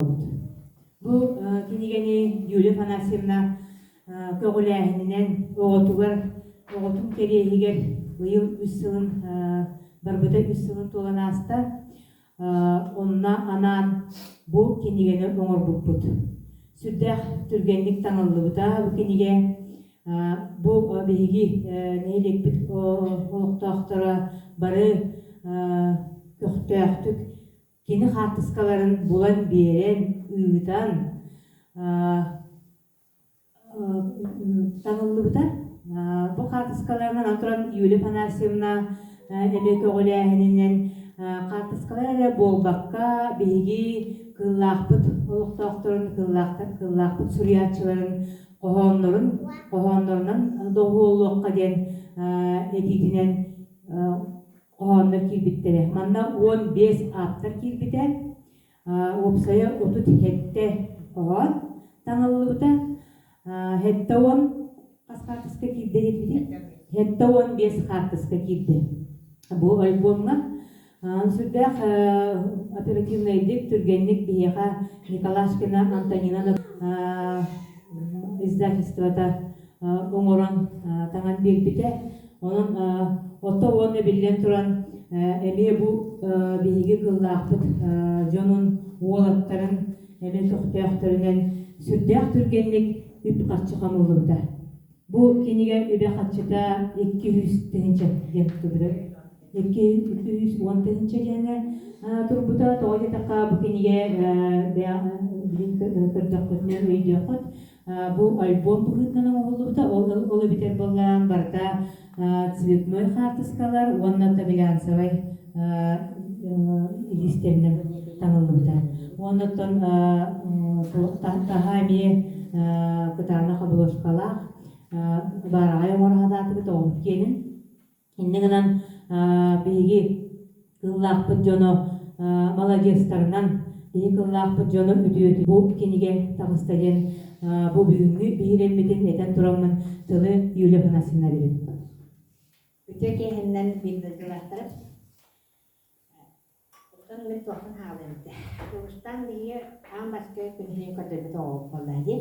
Бу кинигэни Юлия Афанасьевна көҕүлээһининэн оҕотугар, оҕотун кэриэһигэр быйыл үс сылын барбыта үс сылын туолан ааста. Онно анаан бу кинигэни оҥорбуппут. Сүрдээх түргэнник таҥыллыбыта бу кинигэ. Бу биһиги нэһилиэкпит олохтоохторо бары көхтөөхтүк Кини хаартыскаларын булан биэрэн, ыытан таҥыллыбыта. Бу хаартыскаларынан туран Юлия Афанасьевна эмиэ көҕүлээһининэн хаартыскалар эрэ буолбакка, биһиги Кыыллаахпыт олохтоохторун, Кыыллаахтар Кыыллаахпыт суруйааччыларын хоһооннорун хоһооннорунан доҕуһуоллуохха диэн этиитинэн хоһооннор киирбиттэрэ. Манна 15 ааптар киирбитэ, уопсайа 37 хоһоон таҥыллыбыта. 70 хас хаартыска киирдэ диэтибитий? 75 хаартыска киирдэ. Бу альбомҥа сүрдээх оперативнайдык, түргэнник биһиэхэ Николашкина Антонина издательствота оҥорон таҥан биэрбитэ. Онон ото уонна биллэн туран эмиэ бу биһиги кыллаахпыт дьонун, уолаттарын эмиэ көхтөөхтөрүнэн сүрдээх түргэнник үп-харчы хомуллубута. Бу кинигэ үбэ-харчыта 200 тыһыынча диэн турбута. 210 тыһыынча диэҥҥэ турбута. Тоҕо диэтэххэ, бу кинигэ билин көрдөххүтүнэ өйдүөххүт. Бу альбом быһыытынан оҥоһуллубута. Ол, ол эбэтэр буоллаан барыта цветной хаартыскалар уонна глянцевай илиистэринэн таҥыллыбыта. Уонна оттон таһа эмиэ кытаанах обложкалаах баараҕай оҥоро сатаатыбыт оҕобут киэнин. Инньэ гынан биһиги кыллаахпыт дьоно маладьыастарынан биһи кыллаахпыт дьоно үтүөтү бу кинигэ таҕыста диэн бу бүгүҥҥү биһирэммитин этэн тураммын тылы Юлия Афанасьевна биэрэбин. Үтүө киэһэннэн биир дойдулаахтарым. Оттон мин туохтан хаалыам этэ. Тугустаан биһиги аан бастакы күн көрдөрбүт оҕобут буолла дии.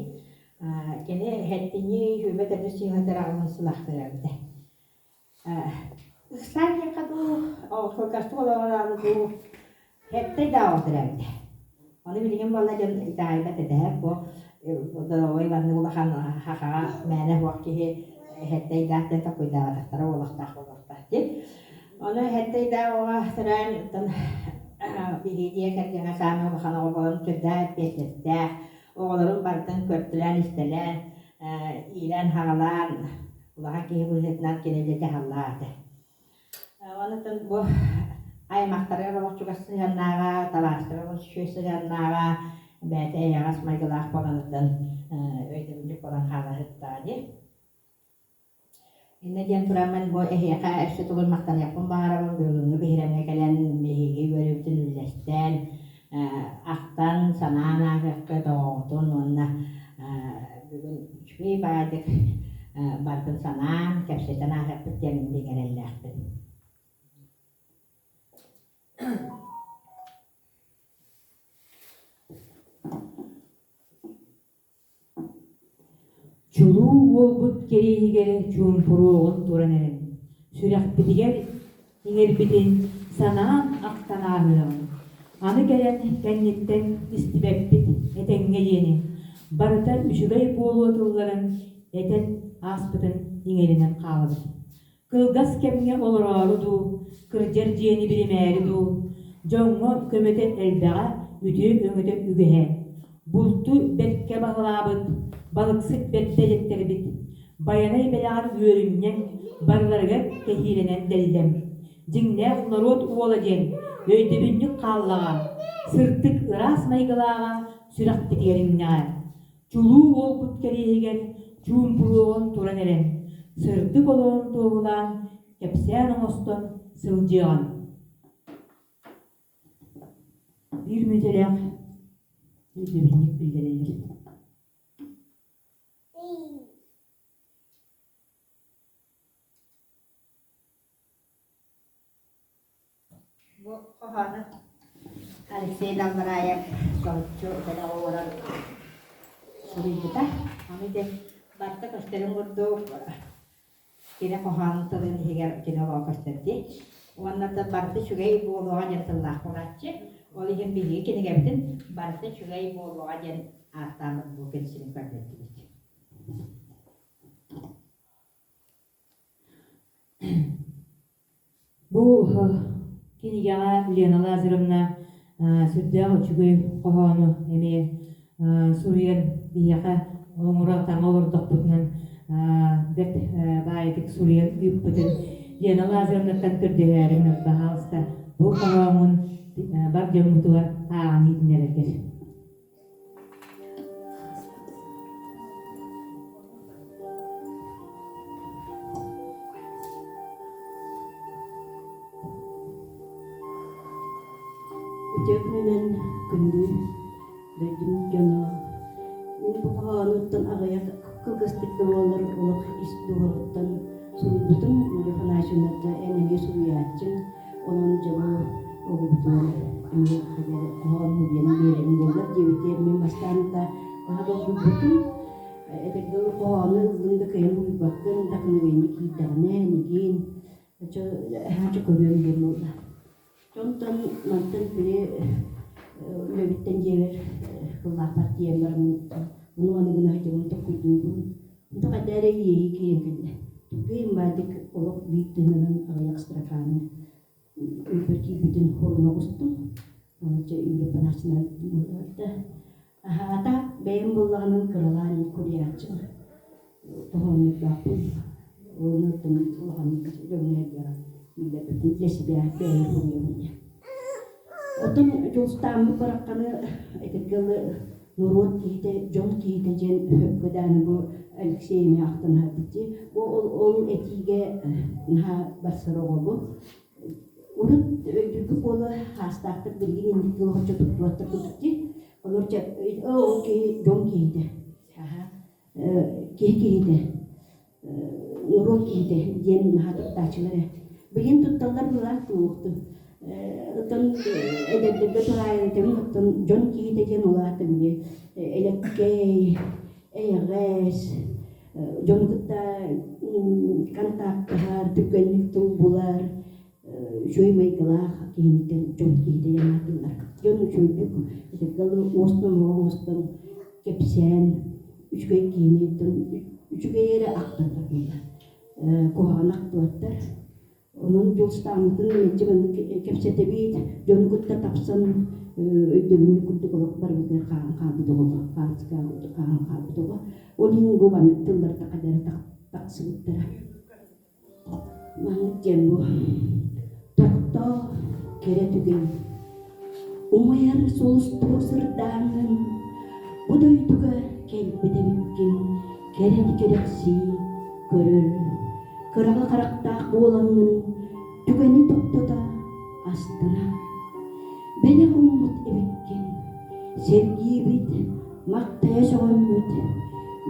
Кини эһэттинии сүүрбэ төрдүс сыыһатар аҕылын сылаахтарабыта. Ыксаан диэххэ дуу, кылгастык олоҕораары дуу, һэттэй да оҕо төрөөбүтэ. Ону билигин буолла дьон итэҕэйбэт этэ бу доровой маннык улахан хахаҕа мээнэ суох киһи һэттэйдаах диэн толкуйдаабатахтара буолуохтаах буолуохтаах дии. Ону һэттэйдаах оҕо төрөөн оттон биһиги дьиэ кэргэҥҥэ саамай улахан оҕо буолан сүрдээх эппиэтинэстээх, оҕолорун барытын көртүлээн-истэлээн, иилээн-хаҕалаан улахан киһи быһыытынан кини дьэ дьаһаллаах этэ. Онтон бу аймахтарыгар олох чугас сыһыаннааҕа, табаарыстарыгар олус үчүгэй сыһыаннааҕа, бэйэтэ эйэҕэс майгылаах буоланыттан өйдөбүнньүк буолан хаала сыттаҕа дии. Иннэ диэн тураммын бу эһиэхэ өссө тугун махтаныахпын баҕарабын бүгүҥҥү биһирэмҥэ кэлэн биһиги үөрүүбүтүн үллэстэн, ахтан, санаан ааһыаххыт оҕоҕутун уонна бүгүн үчүгэй баҕайытык барытын санаан, кэпсэтэн ааһыахпыт диэн бигэ эрэллээхпин. Чулуу уолбут кэриэһигэр чуумпуруоҕун туран эрэн, сүрэхпитигэр иҥэрбитин санаан ахтан ааһыаҕыҥ. Аны кэлэн кэнниттэн истибэппит этэҥҥэ диэни, барыта үчүгэй буолуо тылларын этэн ааспытын иҥэринэн хаалабыт. Кылгас кэмҥэ олороору дуу, кырдьар дьиэни билимээри дуу, дьоҥҥо көмөтө элбэҕэ, үтүө өҥөтө үгэһэ. Булту бэркэ баһылаабыт, балыксыт бэрдэ дэттэрбит, Байанай бэлэҕэр үөрүнньэҥ, барыларыгар кэһиилэнэн дэллэм. Дьиҥнээх норуот уола диэн өйдөбүнньүк хааллаҕа, сырдык ыраас майгылааҕа сүрэхпитигэр иҥнэҕэ. Чулуу уолбут кэриэһигэр чуумпуруоҕун туран эрэн, сырдык олоҕун туоһулаан, кэпсээн оҥостон сылдьыаҕын. Биир мүнүүтэлээх өйдөбүнньүк биллэриллэр. Бу хоһоону Алексей Далбараев соһуччу бэлэх оҥорон суруйбута. Аны ити барыта көстөрүн курдук кини хоһоон тылын иһигэр кини олоҕо көстөр дии. Уонна да барыта үчүгэй буолуоҕа диэн тыллаах буолааччы. Ол иһин биһиги кинигэбитин барыта үчүгэй буолуоҕа диэн ааттааммыт бу күн сирин көрдөрдүбүт. Бу кинигэҕэ Лена Лазаревна сүрдээх үчүгэй хоһоону эмиэ суруйан биһиэхэ оҥоро таҥа олордохпутунан бэрт баайытык суруйан ыыппытын Лена Лазаревнаттан көрдөһөөрүн баһаалыста бу хоһооҥҥун бар дьоммутугар ааҕан иһитиннэрэргэр. Үтүө күнүнэн күндү дойдум дьоно! Мин бу хоһоонуттан аҕыйах кылгастык да буоллар олох ис дууһабыттан суруйбутум. Юрий Афанасьевната эн эмиэ суруйааччыҥ, Онон дьэ бу оҕобутугар эмиэ хоһоон суруйан биэрэрим буоллар диэбитигэр мин бастаан да наһаа долгуйбутум. Этэргэ дылы хоһоону ыллыҥ да кыайан суруйбаккын, вдохновение киирдэҕинэ эйигин эһээччи көрүөм диэн буолла. Онтон мантан били үлэбиттэн дьиэбэр кыллаахпар тиийэн бараммын ону маны гына сылдьабын толкуйдуубун. Онто хайда эрэ иэйии киирэн кэллэ. Түргэн баайдык олох биир тыынынан аҕыйах строканы өйбөр киирбитин хоруна оҕустум. Чэ Юрий Афанасьевна да аһаата бэйэм буоллаҕынан кыралаан куруйааччым хоһоонньуттаахпын. Уонна оттон улаханнык дьоҥҥо-сэргэҕэ биллэрбэппин для себя бэйэм суруйабын диэн. Оттон Дьулустааммыт барахханы этэргэ дылы норуот киһитэ, дьон киһитэ диэн өһөккө даҕаны бу Алексей эмиэ ахтан аһарбыт дии. Бу ол, ол этиигэ наһаа барсар оҕо бу. Урут өйдүүрбүт буола хаастаахтар билигин инники олорчо туттубаттар курдук дии. Олорчо ол киһи дьон киһитэ. Киһи киһитэ норуот киһитэ диэн наһаа туттааччылар ээ. Билигин тутталлар быһыылаах туохтун. Оттон эдэрдэргэ туһаайан этэбин, оттон дьон киһитэ диэн ол аата били элэккэй, эйэҕэс, дьону кытта контактаһар, түргэнник тыл булар, үчүгэй майгылаах киһиниттэн дьон киһитэ диэн ааттыыллар. Дьон үчүгэйдик этэргэ дылы уос номоҕо оҥостон кэпсээн үчүгэй киһини үчүгэй эрэ ахталлар буолла. Куһаҕаны ахтыбаттар. Онон Дьулустааммытын мэлдьи маннык кэпсэтэбит, дьону кытта тапсан өйдөбүнньүк курдук олох барыбытыгар хаалан хаалбыт оҕо хаалан хаалбыт оҕо. Ол иһин бу маннык тыллар хадара тахсыбыттара. Маннык диэн бу тохтоо кэрэ түгэн Умайар сулустуу сырдааҥҥын бу дойдуга кэлбит эбиккин кэрэни кэрэхсии көрөр кыраҕы харахтаах буолаҥҥын түгэни тохтото астына бэлэх ууммут эбиккин сэргиибит махтайа сөҕөммүт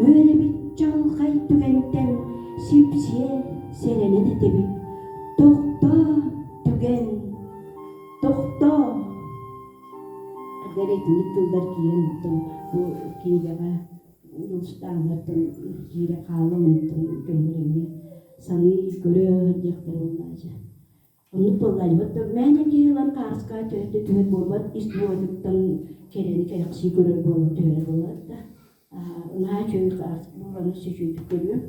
үөрэбит чаҕылхай түгэнтэн сипсиэ сэрэнэн этэбит тохтоо түгэн тохтоо Эдэр итинник тыллар киирэн оттон бу кинигэҕэ Дьулустааҥҥаттан киирэ хаалла онтон дьоннор эмиэ саныы көрө сылдьыахтара буоллаачы Оннук буоллаачыбат да мээнэ киһи ылан хаарыскаҕа түһэр да түһэр буолбат, ис дууһатыттан кэрэни кэрэхсии көрөр буолан түһэрэ буоллар да наһаа үчүгэй хаарыс буолан үчүгэйдик көрүөм.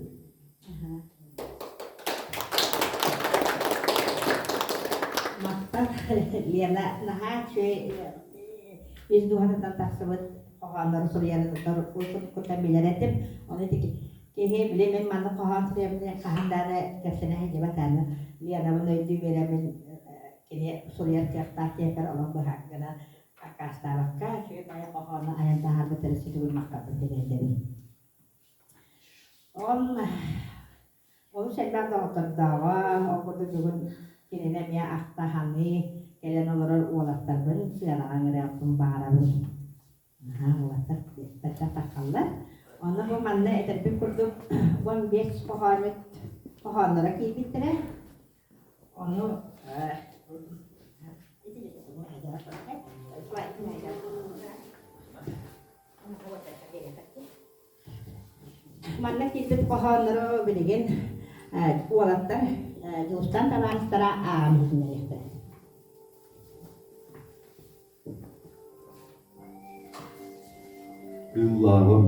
Махтал Лена наһаа үчүгэй ис дууһатыттан тахсыбыт хоһооннору суруйарыттан уруккуттан билэр этим. Ону ити Киһи били мин маннык хоһоон суруйабын хаһан даҕаны кэпсэнэ сылдьыбат аны Ленабын өйдүү биэрэммин кини суруйар кыахтаах диэппэр олох быһа гына аккаастаабакка үчүгэй баҕайы хоһоону айан таһаарбыт төрүт махталбын тириэрдэбин. Он олус элбэх доҕоттордооҕо, ол курдук бүгүн кинини эмиэ ахта-саныы кэлэн олорор уолаттарбын сыанаҕа ыҥырыахпын баҕарабын. Наһаа уолаттар бэртэх таххаллар. Онно бу манна этэрбит курдук 15 хоһоонньут хоһоонноро киирбиттэрэ. Ону Манна киирбит хоһооннору билигин уолаттар Дьулустаан табаарыстара ааҕан иһитиннэриэхтэрэ. Кыыллааҕым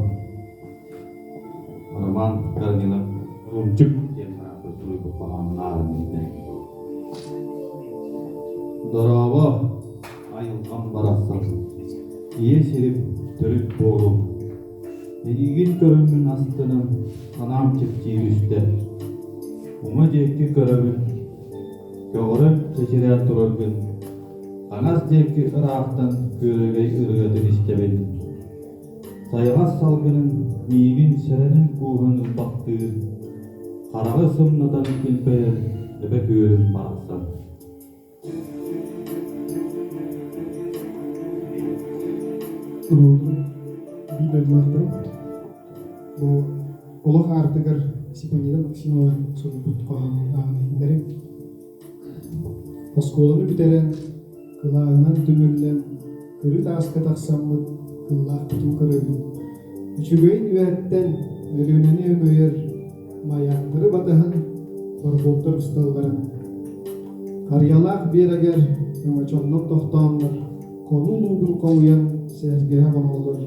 Роман Корнилов Ромчик диэн ааты суруйбут хоһоонун ааҕан иһитиннэриҥ. Дорообо, айылҕам барахсан, ийэ сирим төрүт буолуҥ. Эйигин көрөммүн астынан, санаам чэпчии түстэ. Уҥа диэки көрөбүн, көҕөрөн чэчирээн тураргын, хаҥас диэки ыраахтан күөрэгэй ырыатын истэбин. Сайаҕас салгынын миигин сэрэнэн кууһан ылбахтыыр, хараҕы сымнатан килбэйэр эбэ күөлүм барахсан. Уруутун биир дойдулаахтарым бу олох аартыгар Степанида Максимова суруйбут хоһоонун ааҕан иһиннэрим. Оскуоланы бүтэрэн, кылааһынан түмүллэн, кырыы тааска тахсаммыт кыллаахпытын көрөбүн. Үчүгэйин үөһэттэн Өлүөнэни өҥөйөр майаактары батыһан пароходтар усталларын. Харыйалаах биэрэгэр өҥөчөҥнөр тохтооннор, хонуу луугун хомуйан сэргэһэ хоноллор.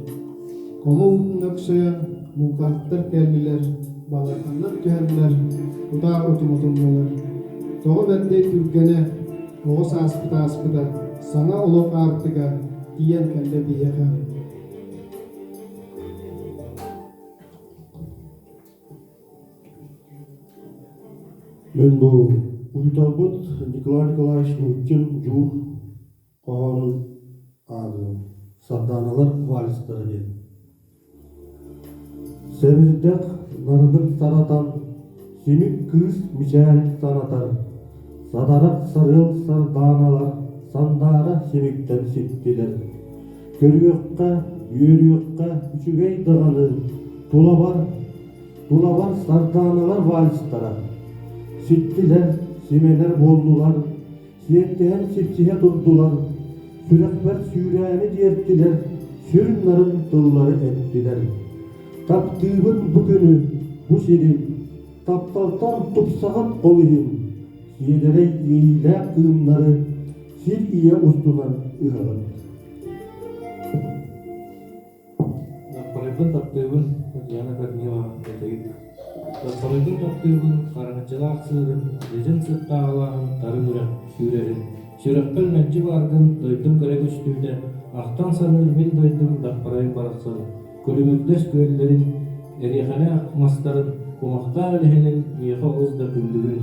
Хомуу уутун өксөйөн муҥхаһыттар кэллилэр, балаҕаннар түһэннэр, кутаа утумутуннулар. Тоҕо бэрдэй түргэнэ, оҕо сааспыт ааспыта, саҥа олох аартыга тиийэн кэллэ биһиэхэ. Мин бу учууталбыт Николай Николаевич Лукин Дьуур хоһоонун ааҕыым «Сардааналар вальстара» диэн. Сэбирдэх нарынын саратан, симик кыыс мичээрин санатар, садарах сарыал сардааналар сандаара симиктэн ситтилэр. Көрүөххэ, үөрүөххэ үчүгэй даҕаны, тулабар, тулабар сардааналар вальстара. Ситтилэр, симэнэр буоллулар, сиэттиһэн сипсиһэ турдулар, сүрэхпэр сүүрээни тиэртилэр, сүр нарын тыллары эттилэр. Таптыыбын бу күнү, бу сири, тапталтан тупсаҕат ол иһин, сиэдэрэй иэйиилээх кыымнары сир ийэ устунан ыһаҕын. Лаппарайбын таптыыбын, Татьяна Корнилова этигит. Лаппарайбын таптыыбын, хараҥаччылаах сыырын, дьэдьэн сыттааҕылааһын тарын үрэх сүүрэрин. Сүрэхпэр мэлдьи бааргын, дойдум кэрэ көстүүтэ, ахтан саныыр мин дойдум Лаппарайым барахсан. Күлүмүрдэс күөллэрин, эриэхэлээх мастарын, кумахтаах илиһинин миэхэ олус да күндүгүн.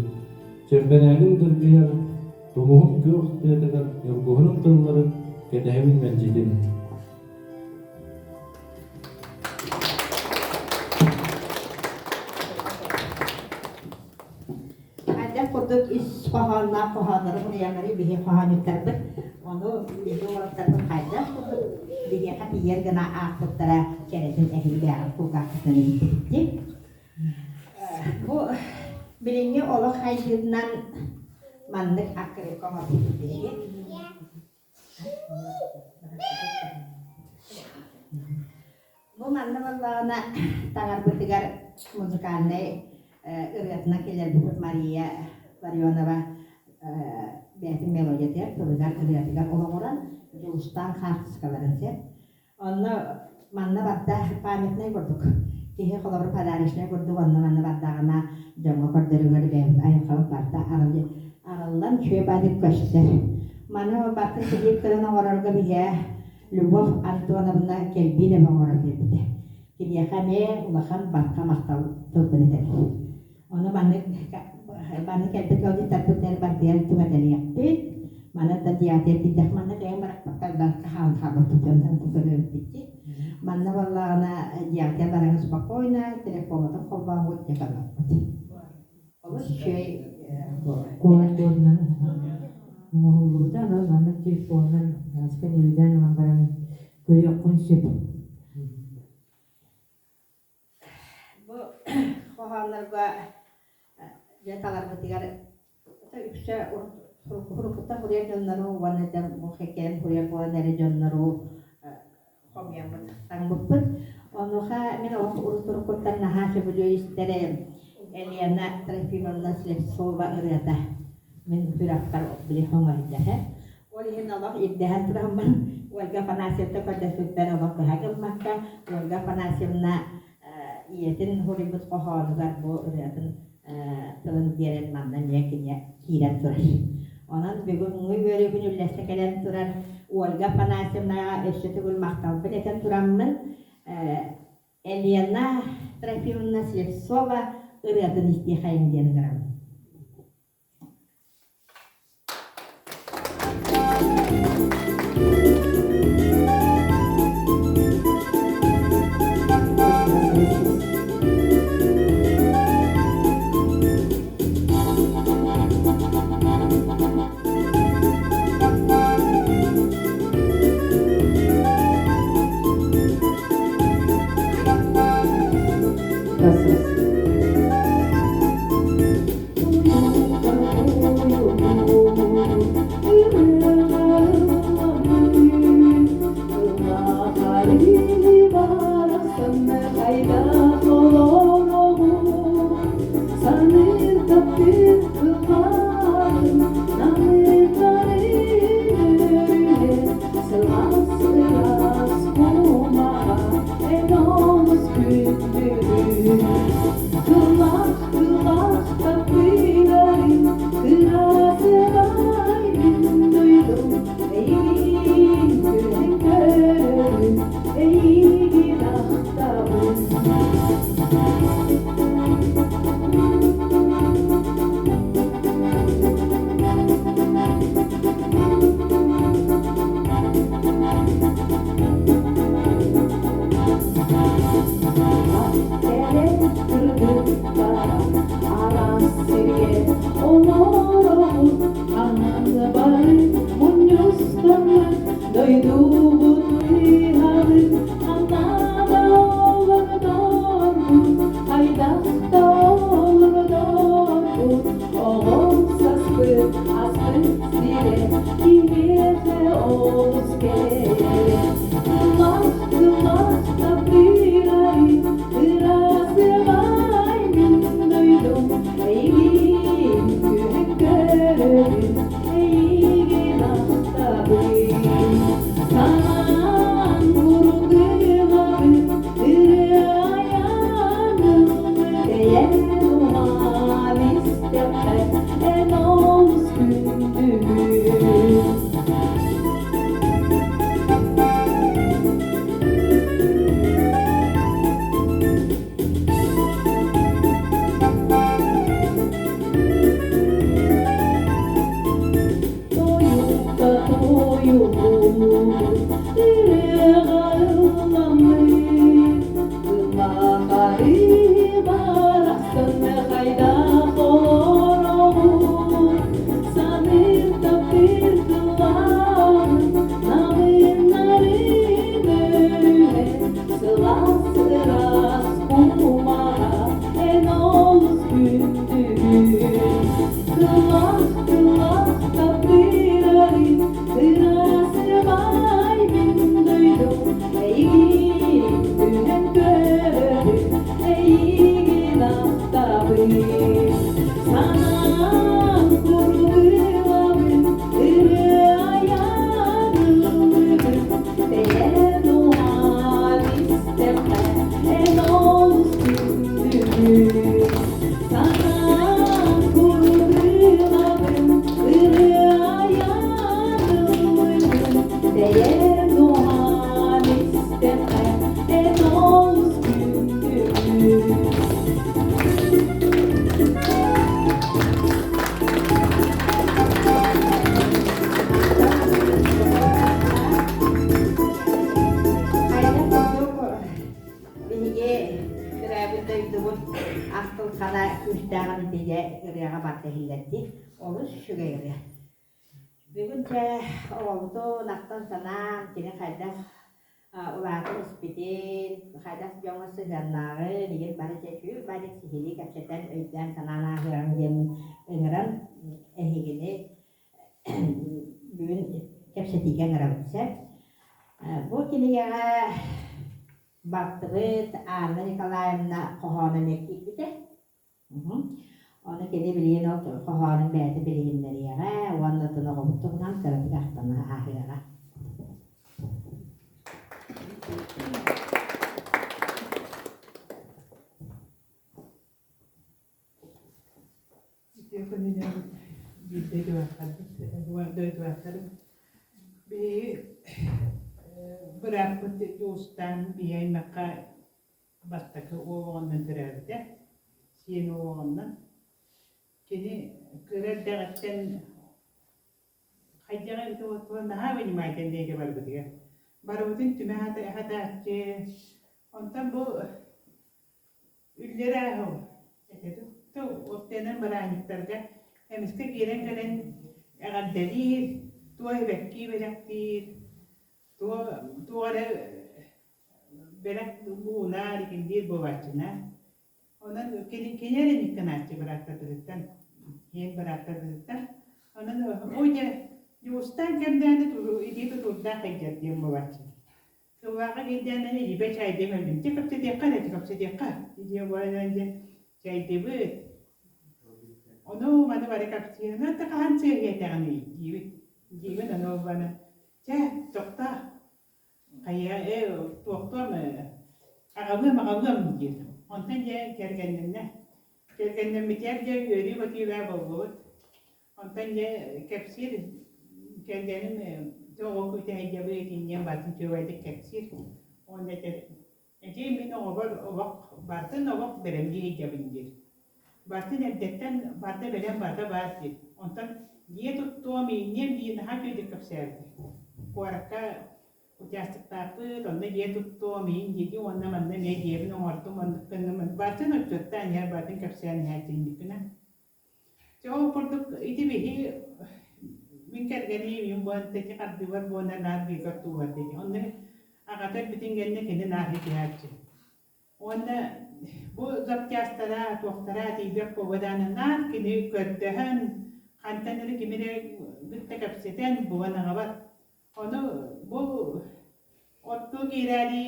Чэмбэрээгим дыргыйар, тумуһум күөх тыатыгар ньургуһунум тылларын кэтэһэбин мэлдьитин. Хайдах курдук ис хоһоонноох хоһооннору суруйаллары биһи хоһоонньуттарбыт, ону биһи уолаттарбыт хайдах курдук биһиэхэ тиийэр гына аахпыттара кэрэтин эһиги кулгааххытынан иһиттибит. Бу билиҥҥи олох хайдыытынан маннык аккырыыкка оҥорбуппут биһиги. Бу манна буоллаҕына таҥарбытыгар музыкальнай ырыатынан киллэрбиппит Мария Ларионова бэйэтин мелодиятыгар, тылыгар, ырыатыгар олоҕуран Дьулустаан хаартыскаларын сеп. Онно манна барда памятнай курдук. Киһи холобур подарочнай курдук онно манна бардаҕына дьоҥҥо көрдөрүгэр бэйэбит айылҕабыт барда арыллан үчүгэй баайдык көстөр. Маны барытын клип гынан оҥорорго биһиэ Любовь Антоновна Кэлбиинэбэ оҥорон биэрбитэ. Киниэхэ эмиэ улахан барҕа махтал тылбын этэбин. Ону маннык маннык кэлбит ыалдьыттарбыт барытыгар түҥэтэлиэхпит. Манан да театр тиийдэх манна кэйэн барахпаттар барка хаалан хаалбыппыт дьонтон көрөбүппүт дии. Манна буоллаҕына театр бараҥы спокойно телефоммутун холбооҥҥут дьэ көрүөхпүт. Олус үчүгэй Куорат буорунан оҥоһуллубута, онон маннык телефонунан сканердаан ылан баран көрүөххүн сөп. Бу хоһооннорго дьэ таларбытыгар үксэ урут Уруккуттан суруйар дьоннору уонна да бу кэлэн суруйар буолан эрэ дьоннору хомуйаммыт таҥмыппыт. Онуоха мин олох урут-уруккуттан наһаа сөбүлүү истэр Елена Трофимовна Слепцова ырыата мин сүрэхпэр били хоҥойдо. Ол иһин олох ирдэһэн тураммын Ольга Афанасьевна көрдөспүппэр олох быһа гыммакка Ольга Афанасьевна ийэтин суруйбут хоһоонугар бу ырыатын тылын биэрэн манна эмиэ кини киирэн турар. Онон бүгүҥҥү үөрүүбүн үллэстэ кэлэн турар Ольга Афанасьевнаҕа өссө төгүл махталбын этэн тураммын Елена Трофимовна Слепцова ырыатын истиэхэйиҥ диэн ыҥырабын. Биһиги төрөөбүт дойдубут ахтылҕана күүстээҕин итигэ ырыаҕа барда иһиллэрдии олус үчүгэй ырыа. Бүгүн дьэ оҕобутун ахтан-санаан кини хайдах улаатан испитин, хайдах дьоҥҥо сыһыаннааҕын игин бары дьэ үчүгэй баайдык сиһилии кэпсэтэн өйдөөн-санаан ааһыаҕыҥ диэн ыҥыран эһигини. Бүгүн кэпсэтиигэ ыҥырабыт сөп. Бу кинигэҕэ балтыбыт Анна Николаевна хоһооно эмиэ киирбитэ. Ону кини билигин ол хоһоонун бэйэтэ билиһиннэриэҕэ уонна оттон оҕобут туһунан кыратык ахтана ааһыаҕа. Үтүө күнүнэн биирдэ дойдулаахтарбыт, биһиги бырааппыт Дьулустаан биһи аймахха бастакы уол оҕоннон төрөөбүтэ, сиэн уол оҕоннон. Кини кыра эрдэҕиттэн хайдах эбитэ буолла наһаа внимательнай этэ барбытыгар. Барыбытын түмэ хатааччы. Онтон бу Үллэрэ аһыл этэ уоптайынан бырааһынньыктарга эмискэ киирэн кэлэн эҕэрдэлиир, туох эбэккии бэлэхтиир, туох эрэ бэлэх уунаар итинниир буолааччына. Онон кини кини эрэ ньыккынааччы бырааттарбытыттан, иэн бырааттарбытыттан. Онон ой дьэ Дьулустаан кэмнээни итии тутуурдаах илдьэр диэн буолааччы. Сыллааҕы биирдээннэн илиибэ чээйдиэм өллүм. Дьэ кэпсэтиэххэ эрэ, кэпсэтиэххэ. Дьиэ буолан дьэ чээйдибит. Ону маны бары кэпсиир. Ну это хаһан сыаһыатэҕиний диибит. Диибин ону баны. Чэ, тохтоо. Хайа, э, туохтуом э, аҕалыам, аҕалыам диир. Онтон дьэ кэргэннэннэ. Кэргэннэммитигэр дьэ үөрүү-көтүүлээх буоллубут. Онтон дьэ кэпсиир кэргэним оҕо күүтэһэйдьэбый итинниэн батын үчүгэйдик кэпсиир. Уонна этэр эдьиий мин оҕобор олох бартын олох бэлэмнии сылдьабын диир. Бартын эрдэттэн барыта бэлэм барыта баар диир. Онтон дьиэ туттуом, иинниэм дии наһаа үчүгэйдик кэпсээбитэ. Куоракка участоктаахпыт, онно дьиэ туттуом, иин диэки уонна манна эмиэ дьиэбин оҥордум, оннук гынным. Бартын отчуоттаан иһэр, бартын кэпсээн иһээччинникпинэ. Дьэ ол курдук ити биһи мин кэргэниим им буолан ити хардыыбар буолан наар бииргэ оттуулар дии. Онно аҕата өлбүтүн кэннэ кини наар итиһээччи. Уонна бу запчастара, туохтара тиийбэт буолбадаана наар кини көрдөһөн, хантан эрэ кими эрэ кытта кэпсэтэн булан аҕабат. Ону бу оттуу киирээри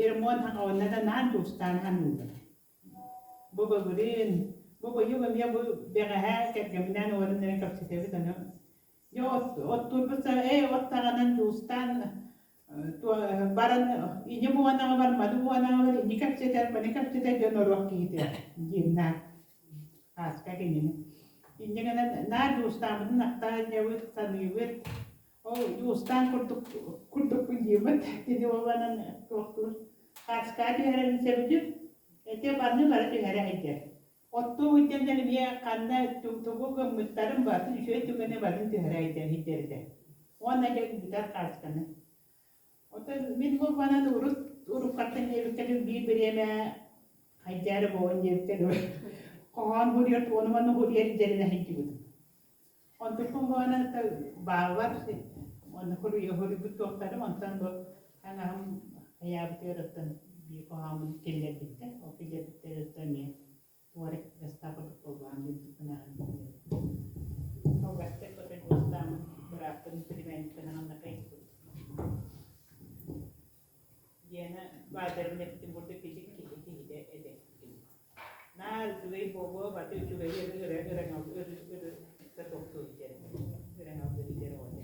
ремонт хаҥаҕына да наар дьуустаан ханыыллар. Бу былырыын, бу быйыл эмиэ бу бэҕэһээ кэргэмминээн олорон эрэ кэпсэтэбит ону. Дьэ от оттуурбут ээ от саҕанан дьуустаан баран ини буонаҕа бар, маны буонаҕа бар, ини кэпсэтэр, маны кэпсэтэр дьон оруох киһитэ диир наар Ааска кинини. Инньэ гынан наар дьуустааммытын ахтаан дьабыт, саныыбыт. Ол дьуустаан курдук курдукпун диибит. Кини уоланан туохтуур Хааскаа түһэрэрин сөбүтүк, ити манны бары түһэрэ сылдьар. Оттуу сылдьаннар эмиэ ханна тугу гыммыттарын барытын үчүгэй түгэни барытын түһэрэ сылдьар этэ. Уонна дьэ бүтэр хаасканы. Оттон мин бу манан урут уруккаттан диэбиккэ дылы биир бириэмэ хайдьаары буолан диэбиккэ дылы хоһоон суруйар ону-маны суруйар дьэринэ сылдьыбытым. Онтуккун буолан бааллар онно хоруйбут туохтарым онтон бу таҥаһым хайаабытыгар оттон биир хоһооммун киллэрбиттэр. Ол киллэрбиттэр оттон эмиэ туора кыргастаах курдук буолбаҕын диэн туппунааҕын Кылгастык көтөн уостааммын бырааппын племянникпын аҕыннакай Диана баайдарбын эппитим курдук кичик киһи киһитэ этэ Наар үчүгэй буолуо, баты үчүгэйи өрө өрө тохтуур диэн өрөҥөлдүр оҕо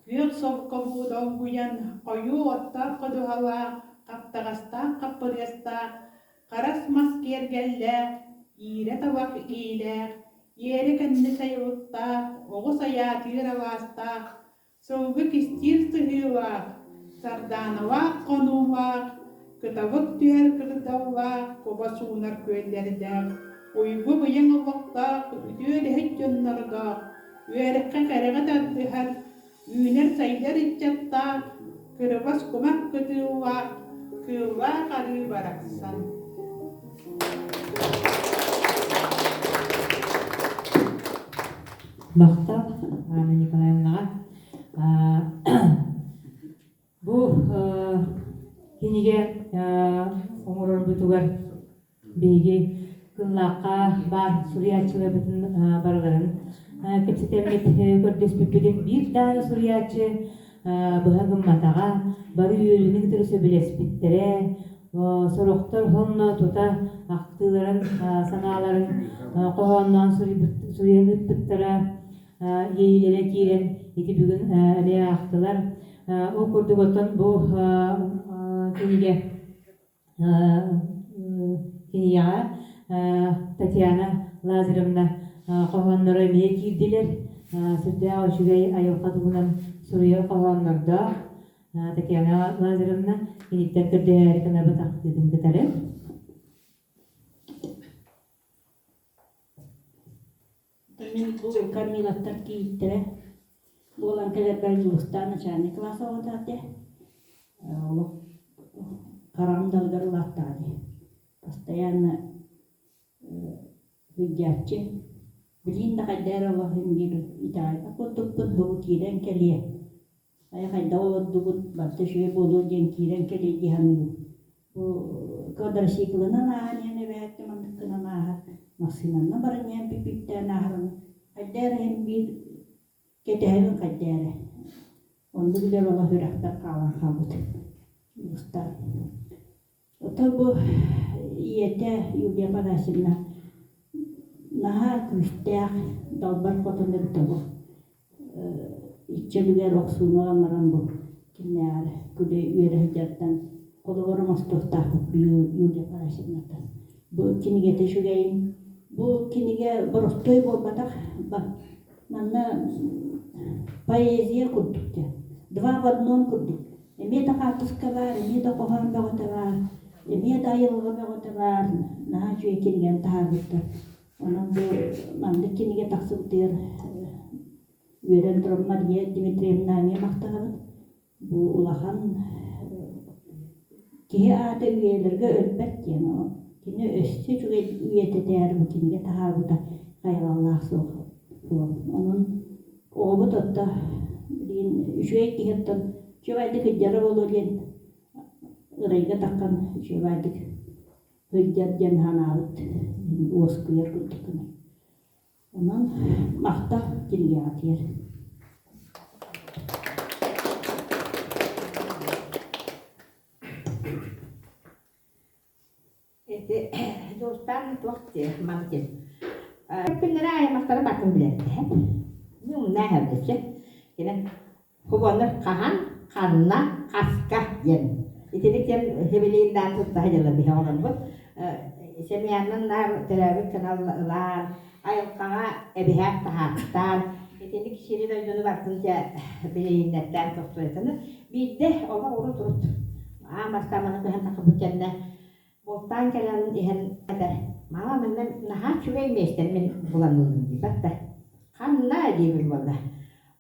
Күөх солко долгуйан, хойуу оттоох ходуһалаах, хаптаҕастаах хаппырыастаах, харас мас киэргэллээх, иирэ табах иилээх, иэрэ кэннэ сайылыктаах, оҕус айаатыыр алаастаах, Сылгы кистиир сыһыылаах, сардааналаах хонуулаах, кыталык түһэр кырдаллаах, куба суунар күөллэрдээх, уйгу-быйаҥ олохтоох үтүө үлэһит дьоннордоох, үөрэххэ кэрэҕэ тардыһар, үүнэр-сайдар ыччаттаах, кырыбас кумах кытыылаах, кыыллаах арыы барахсан. Махтал Анна Николаевнаҕа. Бу кинигэ оҥорорбутугар биһиги Кыллаахха баар суруйааччыларбытын барыларын кэпсэтэммит көрдөспүппүтүн биир даҕаны суруйааччы быһа гымматаҕа, бары үөрүүнү кытары сөбүлэспиттэрэ, сорохтор сонно тута ахтыыларын, санааларын хоһоонноон суруйан ыыппыттара, иэйиилэрэ киирэн ити бүгүн эмиэ аахтылар. Ол курдук оттон бу кинигэ Кинигэҕэ Татьяна Лазаревна хоһоонноро эмиэ киирдилэр. Сүрдээх үчүгэй айылҕа туһунан суруйар хоһооннордоох Татьяна Лазаревна киниттэн көрдөһөөрү гынабыт ахтыытын кытары. Мин бу Камилаттар кийииттэрэ буолан кэлэрбэр Дьулустаан начальник класс оҕото этэ. Олох хараҕым далыгар улааттаҕа дии. Постоянно сылдьааччы. Билигин да хайда эрэ олох иһин биир итэҕэйбэт курдукпун, бу киирэн кэлиэ. Хайа хайдах олордубут, барыта үчүгэй буолуо диэн киирэн кэлиэ дии саныыбын. Бу квадроциклынан ааһан иһэн эбээт маннык гынан ааһар, массыынанан баран иһэн пипиктээн ааһарын хайда эрэ иһин биир кэтэһэбин хайда эрэ. Оннук үлэ олох үрэхпэр хаалан хаалбыт. Устар. Ото бу ийэтэ Юлия Афанасьевна наһаа күүстээх далбар хотун эбитэ бу. Иччэлигэр охсууну ылан баран бу кимнээҕэр күлэ үөрэ сылдьартан холобур оҥостуохтаахпыт Юлия Афанасьевнаттан. Бу кинигэтэ үчүгэйин. Бу кинигэ боростуой буолбатах. Манна поэзия курдук дьэ. Два в одном курдук. Эмиэ да хаартыска баар, эмиэ да хоһоон бөҕөтө баар, эмиэ да айылҕа бөҕөтө баар. Наһаа үчүгэй кинигэни таһаарбыттар. Онон бу маннык кинигэ тахсыбытыгар үөрэн туран Мария Дмитриевна эмиэ махтанабыт. Бу улахан киһи аата үйэлэргэ өлбөт диэн кини өссө үчүгэй үйэтитээр бу кинигэ таһаарбыта хайҕаллаах суох суол. Онон оҕобут отто билигин үчүгэй киһи оттон үчүгэйдик сылдьара буолуо диэн ырайга таххан үчүгэйдик сылдьар диэн санаабыт уоскуйар курдук гынар. Онон махтал кинигэҕитигэр. Ити Дьулустаан туох диэ маны диэн күннэрэ аймахтара батын билэрдэһэ. Умнаа эбэчэ. Кини Хубоннор хаһан, ханна, хаска диэн. Итини кэм хибилииндаан тутта сылдьаллар биһи оҕолорбут. Семьянан наар төрөөбүт канал ылаан, айылҕаҕа эбиһээк таһааттаан, итинник сири-дойдуну барытын дьэ билииннэртээн тохтуйатаны биирдэ олох урут-урут аан бастаан маны көһөн тахсыбыт кэннэ бултаан кэлэн иһэн этэр мама манна наһаа үчүгэй миэстэни мин булан ыллым диибэт да ханна диибин буолла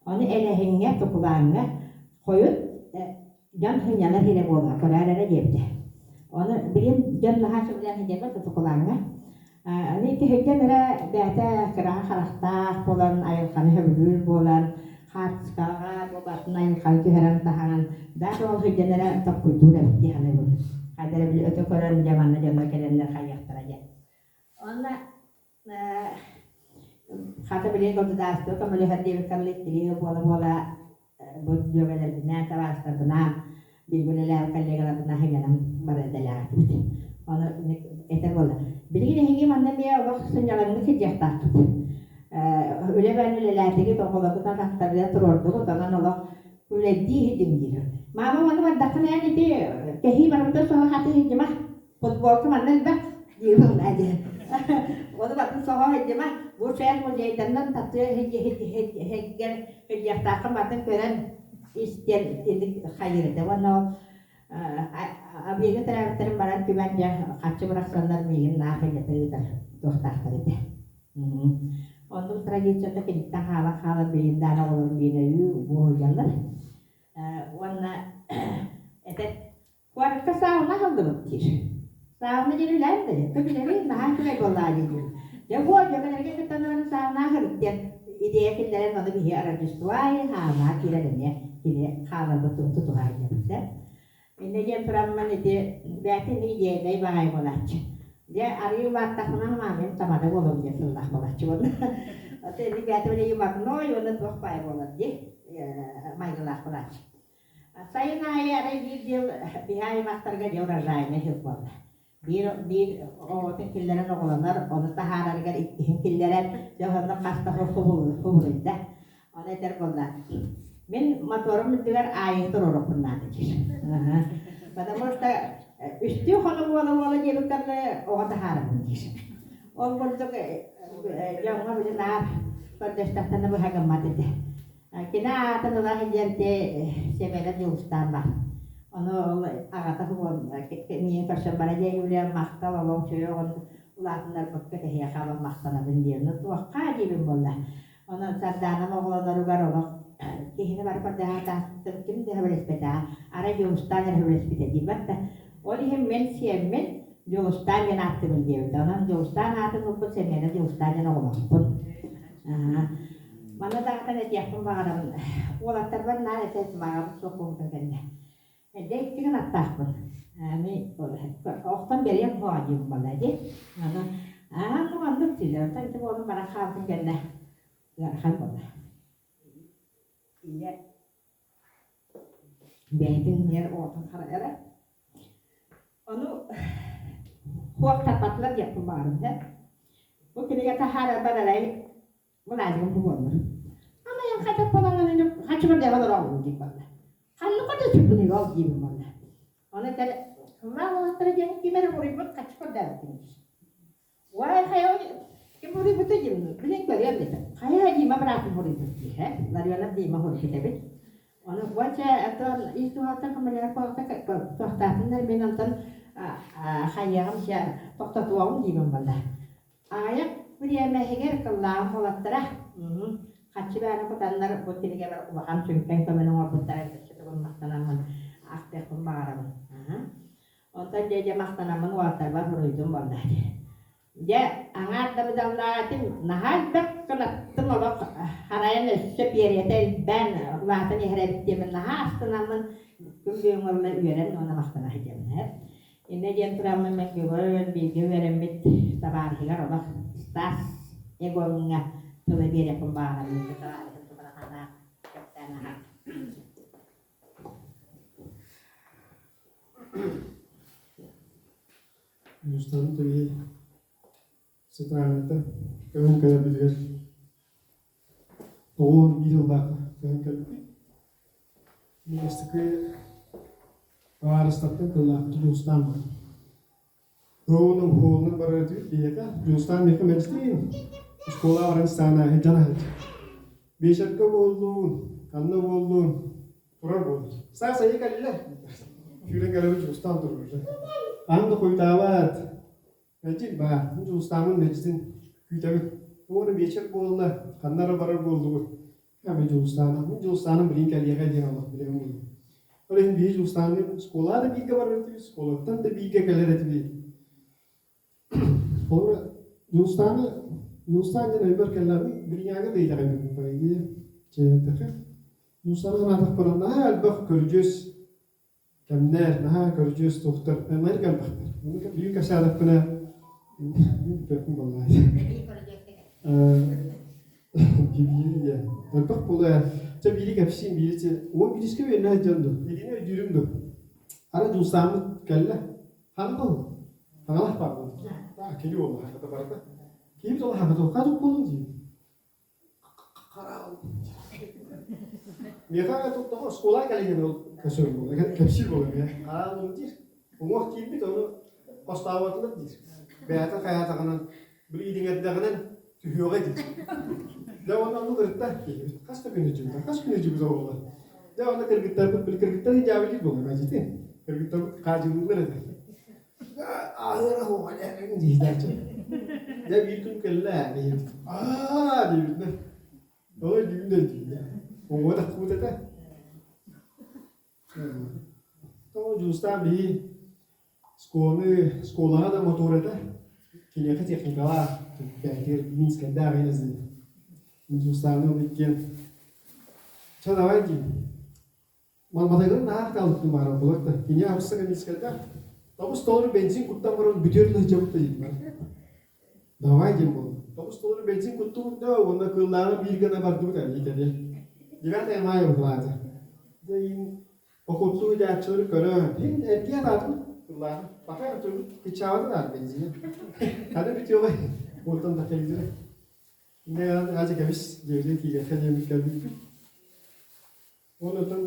Ону Элэһиҥҥэ, Тукулааҥҥа хойут дьон сынньанар сирэ буолла, көрөөр эрэ диэбитэ. Ону билигин дьон наһаа сөбүлээн сылдьарбат Тукулааҥҥа. Аны ити сылдьан эрэ бэйэтэ кыраҕа харахтаах буолан, айылҕаны сөбүлүүр буолан, хаартыскаҕа буолбатын айылҕаны түһэрэн таһааран, даже ол сылдьан эрэ толкуйдуур эбит дии саныыбын. Хайда эрэ били өтө көрөн, дьэ манна дьоннор кэлэннэр хайыахтара диэн. Уонна Хата билигин государство көмөлөһөр диэбиккэ дылы иккилии буола-буола бу дьүөгэлэрбинээн, табаарыстарбынаан, бииргэ үлэлээбит коллегаларбынаан сынньанан барар идэлээх этибит. Ону этэр буолла. Билигин эһиги манна эмиэ олох сынньалаҥнык сылдьыахтааххыт. Үлэ бээн үлэлээтигит, оҕолоргут атахтарыгар туруордугут, онон олох үлэлдии иһидиҥ диир. Маама манна бардаххына эн ити кэһии барыбытын соһо хатыы сылдьыма. Футболка манна элбэх диибин диэн. Ону батын соһо сылдьыма. Бу чээн музейданан татыа иһигэр сылдьыахтааххын батын көрөн истиэн инник хайыр этэ. Уонна ол объега төрөөбүттэрин баран түмэн дьэ харчы бырахсаннар миигин наах илдьэ ыытар туохтаахтар этэ. Оннук традицията киниттэн хаалан хаалан билигин даҕаны оҕолорум биир өйүү буоһуйаллар. Уонна этэр Куоракка сауна аһыллыбыт диир. Сауна диэн үлээн да көбүлэбин наһаа үчүгэй буоллаа диибин. Дьэ буо дьөгүлэргэ кыттан баран сауна аһырыт диэн идея киллэрэн ону биһи Рождество аайы саунаҕа киирэн эмиэ кини хааларбытын тутуһа сылдьабыт. Иннэ диэн тураммын ити бэйэтэ ини идеялай баҕайы буолааччы. Дьэ арыый улааттахпына маамым тамада буолуом диэн сыллаах буолааччы буолла. Аты бэйэтэ юморной уонна туох баай буолар дии майгылаах буолааччы. Сайын аайы арай биир дьыл биһи аймахтарга дьэ урожайнай сыл буолла. Биир биир оҕотун киллэрэн оҕолонор, ону таһаарарыгар иккиһин киллэрэн, дьэ онно хас да хубулуйда. Ону этэр буолла, мин моторум үрдүгэр аайы туруорукпун наада диир. Потому что үстүү хонук буола-буола диэбиттэринэ оҕо таһаарабын диир. Ол курдук дьоҥҥо били наар көрдөстөхтөнө быһа гыммат этэ. Кини аатын ыла сылдьан ити Сэмэнэ Дьулустаан баар. Ону ол аҕата миигин көрсөн бара дьэ Юлия махтал олох үчүгэй оҕону улаатыннарбыкка тэһиэхэ олох махтанабын диэн. Ну туохха диибин буолла. Ону Сардаанам оҕолоноругар олох киһини бары көрдөһө ким да сөбүлэспэтэҕэ. Арай Дьулустаан эрэ сөбүлэспитэ диибэт да. Ол иһин мин сиэммин Дьулустаан диэн ааттыыбын диэбитэ. Онон Дьулустаан аатын ылбыт Сэмэнэ Дьулустаан диэн оҕолоохпун. Манна даҕатан этиэхпин баҕарабын, уолаттарбар наар этэ баҕабыт суох буолбутун кэннэ. Дьэ икки гынаттаахпын. Ами охтон бэриэм суоҕа диибин буолла дии. Аны аа ну оннук дииллэр. Онтон ити буолан баран хаалбытын кэннэ ыарахан буолла. Ийэ бэйэтин иһэр оҕотун харайара. Ону хуохтаппатылар диэхпин баҕарабын ээ. Бу кинигэ таһаарарбар арай Былаадьыгым бу буоллар. Амайан хачап буолан хачыбар дэҕэ олороҕун диир буолла. Ханнык да сүппүнүй ол диибин буолла. Ону этэр Кыллаах уолаттара диэн ким эрэ буруйбут хаччы көрдөөбүттүн диир. Уай хайа ким буруйбута диим билин көрүөм диэтэ. Хайа Дима быраатым буруйбут диир э. Ларионов Дима буруйбут эбит. Ону уонча оттон ис дууһаттан көмөлөһөр туохтаатыннар мин онтон хайыаҕым чэ тохтотуоҕум диибин буолла. Аҕыйах бириэмэһигэр кыллааҕым уолаттара харчы бааны кутаннар бу кинигэбэр улахан сүҥкэн көмөнү оҥорбуттара өссө тугун махтанаммын ахтыахпын баҕарабын. Онтон дьэ дьэ махтанаммын уолаттарбар суруйдум буолла дии. Дьэ аҥаар да быдаллаатым наһаа элбэх кынаттым олох харайан өссө пиэрийэтэ элбээн улаатан иһэр эбит диэммин наһаа астынаммын күн бүгүн уонна үөрэн уонна махтана сылдьабын. Иннэ диэн тураммын мен бүгүн бииргэ үөрэммит табаарыһыгар олох Стас Егоровҥа тылы биэриэхпин баҕарабын. Табаарыһым туһунан ханаах кэпсээн аһар. Дьулустаан Төгей Центральныйтан көһөн кэлэрбитигэр 91 сыллаахха көһөн кэлбиппит. Бастакы табаарыстартан кыллаахпыт Дьулустаан баар. Роунан холунан барар этибит биһиэхэ. Дьулустаан миэхэ мэлдьитин оскуолаҕа баран истэҕин аайы дьан аһылдьар. Биэчэргэ буоллун, ханна буоллун турар буолар. Саас айы кэллэ. Сүүрэн кэлэбит Дьулустаан турар уже. Аан да хойутаабат. Мэлдьи баар. Мин Дьулустааммын мэлдьитин күүтэбин. Уонна биэчэр буолла, ханна эрэ барар буоллубут. Мин Дьулустааным, мин Дьулустааным билигин кэлиэҕэ диэн олох билэбин буолуо. Ол иһин биһи Дьулустаанныын школаҕа да бииргэ барар этибит, школаттан да бииргэ кэлэр этибит. Холобура, Дьулустааны, Дьулустаан диэн өйбөр кэллэҕин, билиҥҥээҥи да итэҕэйбиппин по идее. Чэйбэттэххэ. Дьулустааны санаатахпына, наһаа элбэх көрүдьүөс кэмнэр, наһаа көрүдьүөс туохтар маннык элбэхтэр. Онно биир кэпсээтэхпинэ, мин бүтүөхпүн буоллаа. Биир элбэх буолуо. Чэ биири кэпсиим, биири чэ уон биирискэ үөрэнэ сылдьан дуу, итини өйдүүрүм дуу. Ара Дьулустааммыт кэллэ. Ханна ол? Хаҥалас баар буолла. Аа, кини буолла, хата барыта. Киһибит ол хата хата буолуҥ дии. Миэхэ тоҕо оскуола кэлиҥин ол көсөр буолла, кэпсиир буолла миэхэ. Хараалым диир. Уҥуох киирбит, ону хостооботулар диир. Бэйэтэ хайаатаҕынан, били ириҥэрдэҕинэн түһүөҕэ диир. Дьэ уонна оннук ырытта киһибит. Хас да күн илдьибитэ, хас күн илдьибитэ буолла. Дьэ уонна кыргыттарбыт, били кыргыттар индиабылыыр буолла, мэлдьитин. Кыргыттарбыт хаадьылыыллар этэ. Аһыара суоҕа диэхтээччи. Дьэ биир күн кэллэ диэбит. Аа диэбитинэ. Тоҕо өйдүүбүн да өйдүүбүн. Уҥуо тахсыбыт этэ. Тоҕо Дьулустаан биһи школаны, школаҕа да мотуор этэ. Киниэхэ техникалаах, бэйэтигэр Минскэйдээх иһин Дьулустааны ол иккиэн чэ давай диим. Малбатайгын наһаа ыкаалыктын баара буолар да, кини абысса кэмиискэллээх. Тобус толору бензин куттан баран бүтүөр да сылдьабыт да дииллэр. Давай диэн буолла. Тоҕус толору бензин куттубут да уонна кыыллааҕы биир гына бардыбыт эрии кэлиэ. Девятое мая уһулаата. Дьэ иин охуоттуу ыйдааччылары көрөн, иин эргийэн аатыбыт кыыллааҕы. Пока турбут кыччаабатын аат бензинэ. Ханы бүтүөҕэй уоттан да кэлдирэ. Инньэ гынан кэбис диэбитин тиийиэххэ диэммит кэлбиппит. Онтон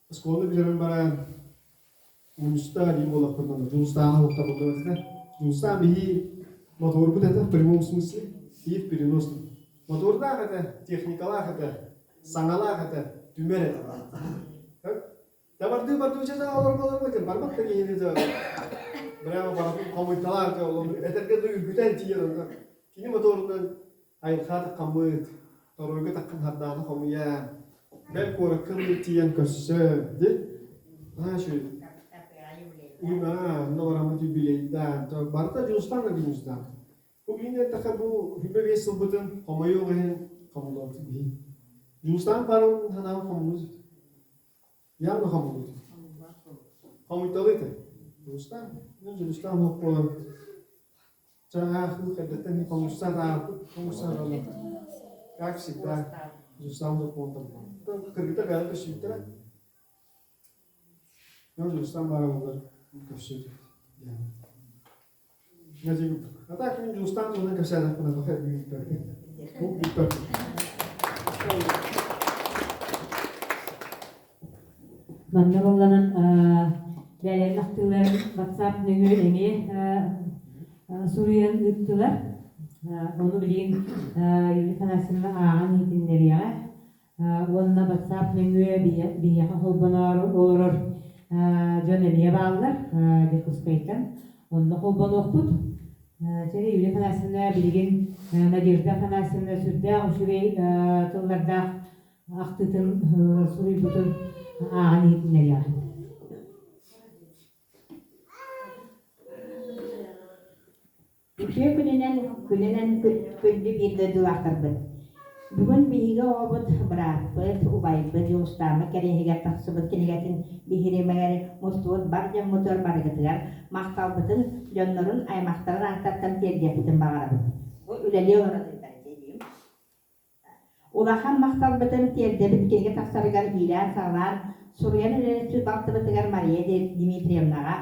оскуоланы бүтэрэн баран мунньуста дии буоллахпытына Дьулустааны уһуктабыллыбат этэ. Дьулустаан биһи моторбут этэ в прямом смысле и в переносном. Мотордаах этэ, техникалаах этэ, саҥалаах этэ, түмэр этэ. Табардыы бардыы ча олорбо олорбо этим барбат да киһини да прямо барытын хомуйталаан этэргэ да үргүтэн тиийэн онно кини моторунан Айылҕа таххаммыт, торуойга таххан хардааны хомуйан, бэл куоракка ылыы тиийэн көрсөн, ди наһаа үчүгэй. Уймаа, онно бараммыт юбилейдаан, барыта Дьулустаан Владимировичтаах. Бу билин эттэххэ бу 25 сылбытын хомойуох иһин хомуллубут биһи. Дьулустаан баарын санаабын хомуллубут. Явно хомуллубут. Хомуйталыы этэ. Дьулустаан, Дьулустаан суох буолан Как всегда, Кыргыттар бэйэлэрэ көссүүттэрэ. Дьулустан баара буоллар көрсүөт А так мин Дьулустан туһунан кэпсээтэхпинэ баха бүппэппин. Бу бүппэппин. Манна буолланан бэйэлэрин ахтыыларын WhatsApp нөҥүө эмиэ суруйан ыыттылар. Ону билигин Юлия Афанасьевна ааҕан иһитиннэриэҕэ. Уонна WhatsApp нөҥүө биһиэхэ холбоноору олорор дьон эмиэ бааллар Дьокуускайтан. Онно холбонуохпут. Чэ, Юлия Афанасьевна билигин Надежда Афанасьевна сүрдээх үчүгэй тыллардаах ахтыытын суруйбутун ааҕан иһитиннэриэҕэ. Үтүө күнүнэн, күнүнэн күндү биир дойдулаахтарбыт. Бүгүн биһиги оҕобут, бырааппыт, убайбыт Дьулустааммыт кэриэһигэр тахсыбыт кинигэтин биһиримэгэр мустубут бар дьоммутугар барыгытыгар махталбытын дьоннорун, аймахтарын ааттартан тиэрдиэхпитин баҕарабыт. Бу үлэлии олорон ыытар этиим. Улахан махталбытын тиэрдэбит кинигэ тахсарыгар иилээн-саҕалаан суруйан үлэлэспит балтыбытыгар Мария Дмитриевнаҕа,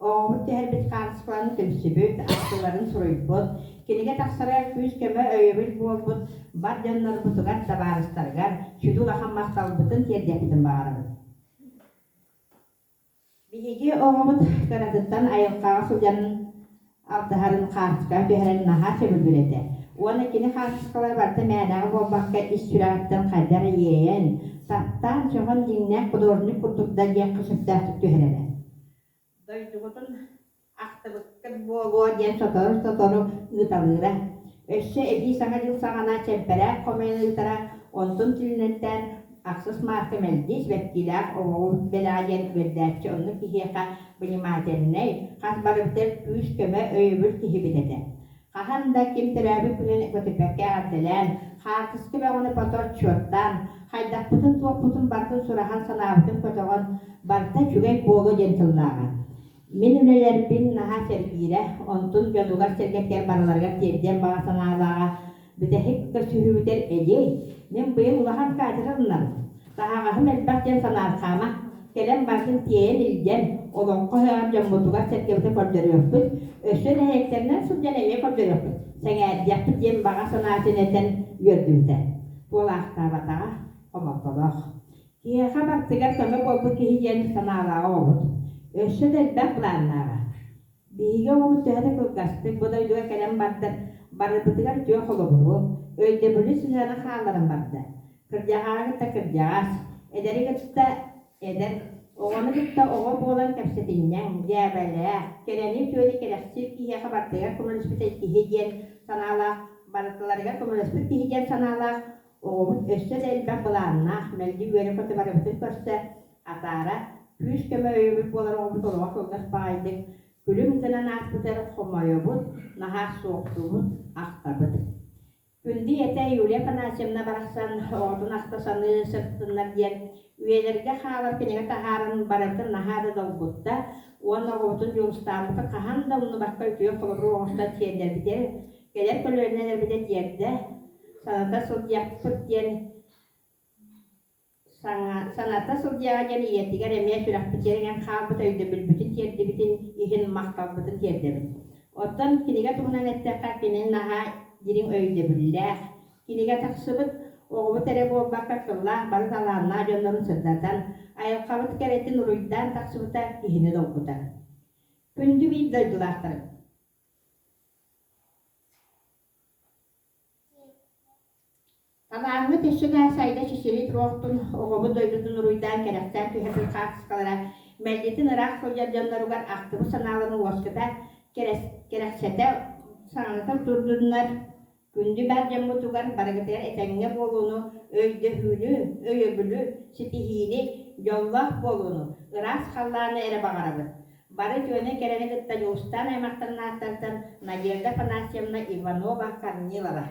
оҕобут түһэрбит хаартыскаларын түмсүбүт, ахтыыларын суруйбут, кинигэ тахсарыгар күүс-көмө өйөбүл буолбут бар дьоннорбутугар, табаарыстарыгар сүдү улахан махталбытын тиэрдиэхпитин баҕарабыт. Биһиги оҕобут кыратыттан айылҕаҕа сылдьан алтыһарын хаартыскаҕа түһэрэн наһаа сөбүлүүр этэ. Уонна кини хаартыскалара барыта мээнэҕэ буолбакка ис сүрэҕиттэн хайдах эрэ иэйэн, таптаан, сөҕөн дьиҥнээх художник курдук да диэххэ сөптөөхтүк түһэрэрэ. Дойдугутун ахтыбыккыт буолуо диэн сотору-сотору ыыталыыра. Өссө эбии Саҥа дьыл саҕана чэмпэрээк хомуйан ыытара, онтун тилиннэртээн ахсыс маарка мэлдьи сибэккилээх оҕоҕу бэлэҕэ диэн үөрдээччи оннук киһиэхэ внимательнай, хас барыбытыгар күүс-көмө, өйөбүл киһибит этэ. Хаһан да ким төрөөбүт күнүн көтүппэккэ эҕэрдэлээн, хаартыска бөҕөнү хото отчуоттаан, хайдахпытын-туохпутун барытын сураһан санаабытын көтөҕөн, барыта үчүгэй буолуо диэн тыллааҕа. Мин үлэлэрбин наһаа сэргиирэ, онтун дьонугар-сэргэтигэр барыларыгар тиэрдиэн баҕа санаалааҕа бүтэһик көрсүһүүбүтэр эдьиэй, мин быйыл улахан катер ылынабын, таһаҕаһым элбэх диэн санаарҕаама, кэлэн барытын тиэйэн илдьэн, олоҥхо ыһыаҕар дьоммутугар-сэргэбитэ көрдөрүөхпүт, өссө нэһилиэктэринэн сылдьан эмиэ көрдөрүөхпүт, сэҥээрдиэхпит диэн баҕа санаатын этэн үөрдүбүтэ. Туолаахтаабатаҕа хомолтолоох. Киһиэхэ барытыгар көмө буолбут киһи диэн санаалааҕа оҕобут. Өссө да элбэх былааннааҕа. Биһиги оҕобут төһө да кылгастык бу дойдуга кэлэн бардар, барыбытыгар үтүө холобуру, өйдөбүлү сыһыана хаалларан барда. Кырдьаҕаһы кытта кырдьаҕас, эдэри кытта эдэр, оҕону кытта оҕо буолан кэпсэтинньэҥ, дьээбэлээх, кэрэни үтүөнү кэрэхсиир киһиэхэ барытыгар көмөлөспүт киһи диэн санаалаах, барытыларыгар көмөлөспүт киһи диэн санаалаах Оҕобут өссө да элбэх былааннаах, мэлдьи үөрэ-көтө барыбытын көрсө, атаара, күүс-көмө өйөбүл буолар оҕобут олоҕо кылгас баҕайдык, күлүм гынан ааспытыгар хомойобут, наһаа суохтуубут, ахтабыт. Күндү ийэтэ Юлия Афанасьевна барахсан оҕотун ахта саныы сырыттыннар диэн үйэлэргэ хаалар кинигэ таһааран барыбытын наһаа да долгутта уонна оҕобутун Дьулустааммытын хаһан да умнубакка үтүө холобур оҥостон сиэннэрбитигэр. кэлэр көлүөнэлэрбитэ тиэрдэ, саната сылдьыахпыт диэн Саната сылдьыаҕа диэн ийэтигэр эмиэ сүрэхпитигэр иҥэн хаалбыт өйдөбүлбүтүн тиэрдибитин иһин махталбытын тиэрдэбит. Оттон кинигэ туһунан эттэххэ, кини наһаа дириҥ өйдөбүллээх. Кинигэ тахсыбыт оҕобут эрэ буолбакка, тыллаах бары талааннаах дьоннорун сырдатан, айылҕабыт кэрэтин уруйдаан тахсыбыта киһини долгутар. Күндү биир дойдулаахтарым! Талааҥҥыт өссө да сайда чэчирии туруохтун, оҕобут дойдутун уруйдаан кэрэхсээн түһэрбит хаартыскалара мэлдьитин ыраах сылдьар дьонноругар ахтыбыт санааларын уоскута, кэрэхсэтэ, саҥата турдуннар. Күндү бар дьоммутугар барыгытыгар этэҥҥэ буолууну, өйдөһүүнү, өйөбүлү, ситиһиини, дьоллоох буолууну, ыраас халлааны эрэ баҕарабыт. Бары үтүөнү кэрэни кытта Дьулустаан аймахтарын ааттарыттан Надежда Афанасьевна Иванова-Корнилова.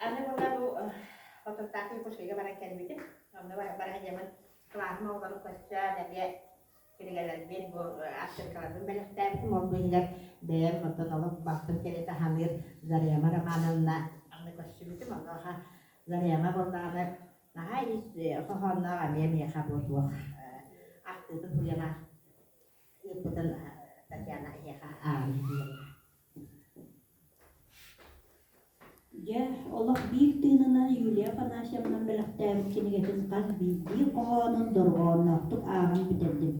Аны була бу Хотуртаахы Якутскайга баран кэлбитим. Онно баран дьэмин кылааһым оҕолорун көрсөн эмиэ кинигэлэрбин бу открыткаларбын бэлэхтээбитим. Ол быыһыгар бэйэм оттон олох балтым кэлитэ саныыр Зарема Романовна аны көрсүбүтүм. Онуоха Зарема буоллаҕына наһаа ис хоһоонноох эмиэ миэхэ бу туох ахтыытын суруйан ыыппытын Татьяна эһиэхэ ааҕан Дьэ, олох биир тыынынан Юлия Афанасьевна бэлэхтээбит кинигэтин хас биирдии хоһоонун дорҕоонноохтук ааҕан бүтэрдим.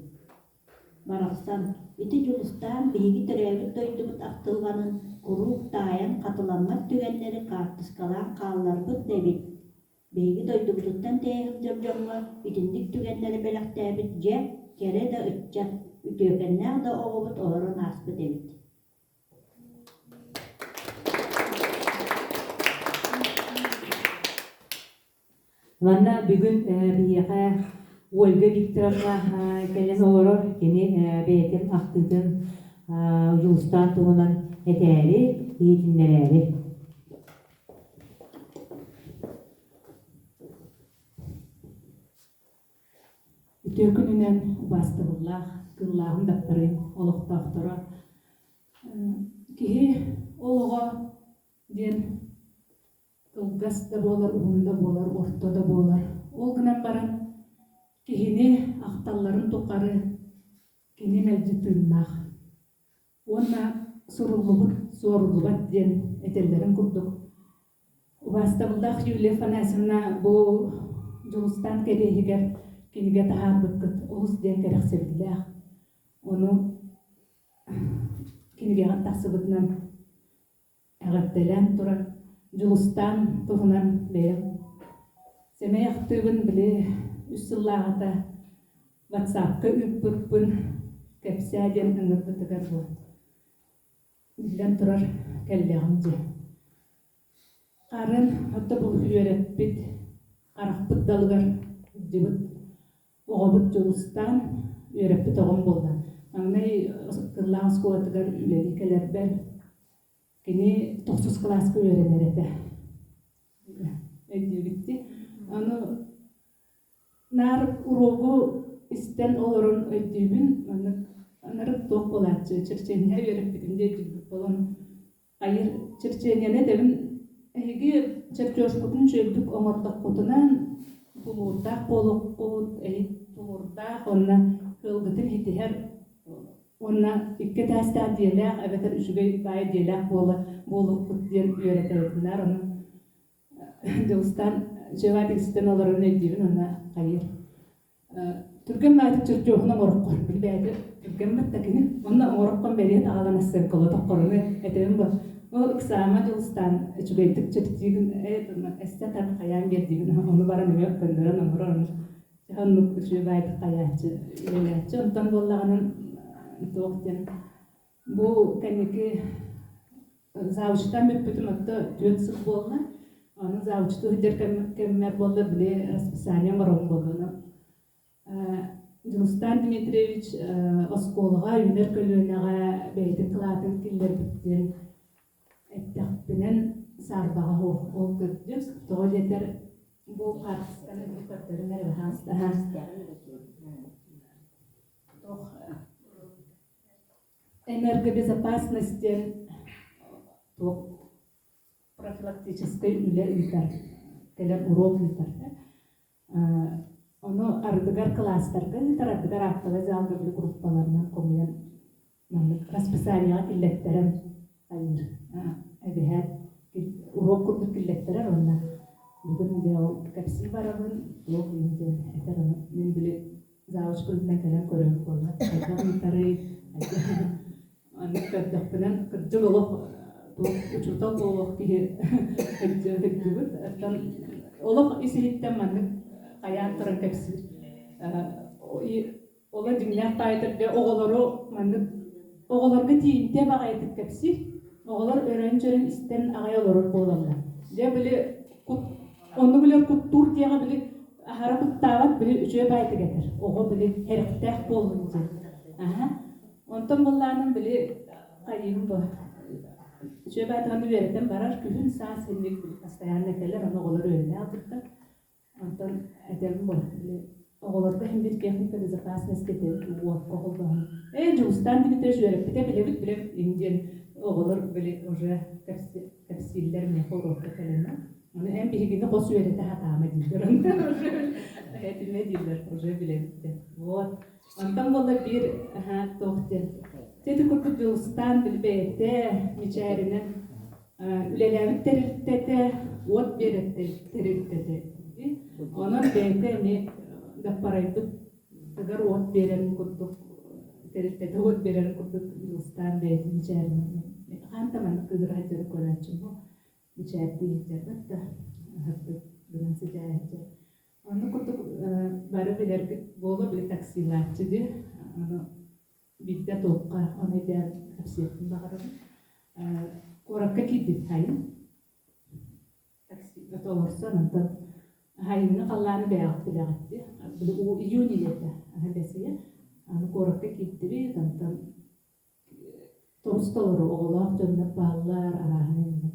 Барахсан, ити Дьулустаан биһиги төрөөбүт дойдубут ахтылҕанын куруук таайан хатыламмат түгэннэри хаартыскалаан хаалларбыт да эбит. Биһиги дойдубутуттан тэйэ сылдьар дьоҥҥо итинник түгэннэри бэлэхтээбит дьэ, кэрэ да ыччат, үтүөкэннээх да оҕобут олорон ааспыт эбит. Манна бүгүн биһиэхэ Ольга Викторовна кэлэн олорор. Кини бэйэтин ахтыытын Дьулустаан туһунан этээри, иһитиннэрээри. Үтүө күнүнэн убаастабыллаах кыллааһын даппарыын олохтоохторо Киһи олоҕо диэн кылгас да буолар, уһун да буолар, орто да буолар. Ол гынан баран киһини ахталларын тухары кини мэлдьи тыыннаах. Уонна суруллубут суоруллубат диэн этэллэрин курдук Убаастабыллаах Юлия Афанасьевна бу Дьулустаан кэриэһигэр кинигэ таһаарбыккыт олус диэн кэрэхсэбиллээх. Ону кинигэҕит тахсыбытынан эҕэрдэлээн туран Дьулустаан туһунан бэйэм сэмэй ахтыыбын били үс сыллааҕыта ватсапка ыыппыппын кэпсээ диэн ыҥырбытыгар бу биллэн турар кэллэҕим дьэ. Харын отто бу үөрэппит харахпыт далыгар сылдьыбыт оҕобут Дьулустаан үөрэппит оҕом буолла. Маҥнай Кыллаах оскуолатыгар үлэлии кэлэрбэр кини тохсус кылааска үөрэнэр этэ. Өйдүүбүт Аны наар уруогу истэн олорон өйдүүбүн, маннык анарык туох буолааччы, черчение үөрэппитим диэ өйдүүбүт буолан Айыр черчениены этэбин, эһиги чертежкутун үчүгэйдик оҥордоххутуна тулуурдаах буолуоххут, эһи тулуурдаах уонна кыалгытын ситиһэр уонна икки этээстээх дьиэлээх эбэтэр үчүгэй баай дьиэлээх буола буолуоххут диэн үөрэтэбитинээр ону Дьулустаан дьиэҕэ истэн олорон өйдүүбүн уонна хайыыр Түргэн баайдык чертеһун оҥороххун билбэти түргэн батта кини онно оҥороххун бэриэт аҕалан ассыҥкалатоххоруна этэбин бу ол ыксаама Дьулустаан үчүгэйдик чертиигин эстэ тар хайаан биэрдигин ону баран эмиэ көннөрөн оҥорор ону оннук үчүгэй баайдык хайааччы үлэлээччи онтон буоллаҕынан туох диэн Бу кэнники завучтаан бүппүтүм отто түөрт сыл буолла. Аны завучтуу сылдьар кэммэр буолла били расписание оҥоробун буолла. Дьулустаан Дмитриевич оскуолаҕа үүнэр көлүөнэҕэ бэйэтин кылаатын киллэрбит диэн эттэхпинэн саарбаҕа суох. Ол кырдьык, тоҕо диэтэр. Бу хаартысканы көрдөрүм эрэ баһаалыста. Туох энергобезопасность диэн туох профилактическай үлэ ыытар, кэлэн уруок ыытар. Ону ардыгар кылаастарга ыытар, ардыгар актовай залга били группаларынан хомуйан маннык расписаниеҕа киллэттэрэн хайыыр. Эбиһээт уруок курдук киллэттэрэр уонна бүгүн дьэ ол кэпсии барабын, туох диэн этэр ону мин били завуч быһыытынан кэлэн көрөбүн буолла. Хайдах ыытарый, Оннук көрдөхпүнэн, кырдьык олох туох учуутал буолуох киһи сылдьыбыт. Оттон олох ис-иһиттэн маннык хайаан туран кэпсиир. Оло дьиҥнээх таайтарга оҕолору маннык оҕолорго тиийимтиэ баҕайытык кэпсиир. Оҕолор өрөөн-чөрөн истэн аҕай олорор буолаллар. Дьэ, били кут онну билэр куттуур диэҕэ били аһара куттаабат били үчүгэй баайытык этэр. Оҕо били эрэхтээх буоллун диэн. Аһа. Онтон быллааным били хайыым бу үчүгэй баатаҕаны үөрэтэн барар күһүн саас инник били постоянно кэлэр ону оҕолор үөрэнэ албыттар. Онтон этэбин бу били оҕолорго иһин бир техника безопасности этэбит уокка холбоһун. Ээ Дьулустаан Дмитриевич үөрэппитэ билэбит билэбит иһин диэн оҕолор били уже кэпсииллэр миэхэ уруокка кэлэннэр. Ону эн биһигини хос үөрэтэ сатаама дииллэр. Уже этинэ дииллэр уже билэбит диэн. Вот. Онтон буолла биир туох диэн. Ити курдук Дьулустаан бэйэтэ мичээринэн үлэлээбит тэрилтэтэ, уот биэрэр тэрилтэтэ. Онон бэйэтэ эмиэ даппарайбыт тыгар уот биэрэрин курдук тэрилтэтэ уот биэрэрин курдук Дьулустаан бэйэтин мичээринэн хаан да маннык кыыһыра сылдьарын көрөөччүм бу мичээрдии сылдьарбат да аһардык гынан сыдьаайа сылдьар. Оннук курдук бары билэргит буолуо били таксилааччы дии. Ону биирдэ туохха ону өйдөөн кэпсиэхпин баҕарабын. Куоракка киирбит сайын таксига толорсон онтон сайыҥҥы халлааны бэйэҕит билэҕит дии. Били уу июнь ийэтэ бэсийэ. Аны куоракка киирдибит онтон Тобус толору оҕолоох дьоннор бааллар, арааһын инник.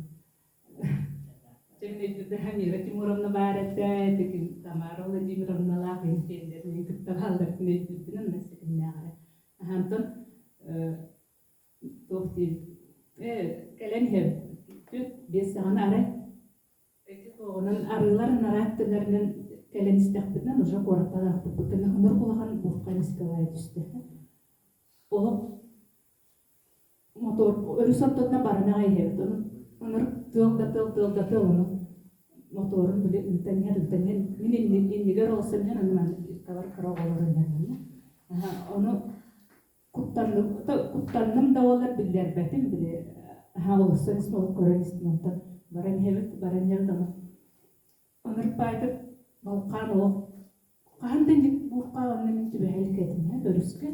Чэҥнэйдэрдэһэ Мира Тимуровна баар этэ, тикин Тамара Владимировналаах интиэннэр мин кытта бааллар өйдүүрбүн онно ситимнээҕэ. Онтон туох диир кэлэн иһэбит. 4-5 саҕана арай ити туоҕунан арыылар анараа өттүлэринэн кэлэн истэхпитинэ уже куораттан аахпыппыт ынырык улахан буурҕа эмискэ түстэ. Олох мотор өрүс ортотунан баран аҕай иһэбит. Ону ынырык тыал да тыал, тыал да тыал ону моторун били ыытан иһэр, ыытан иһэр. Мин иннигэр олорсон иһэн ону маннык иккабар кыра оҕолорун иһэр Ону куттанным, куттанным да буоллар биллэрбэтим били олорсон истим, ол көрөн истим онтон баран иһэбит, баран иһэбит ону Ынырык баайдык балкаан олох хаһан да инник буурхаа онно мин түбэһэ илик этим ээ өрүскэ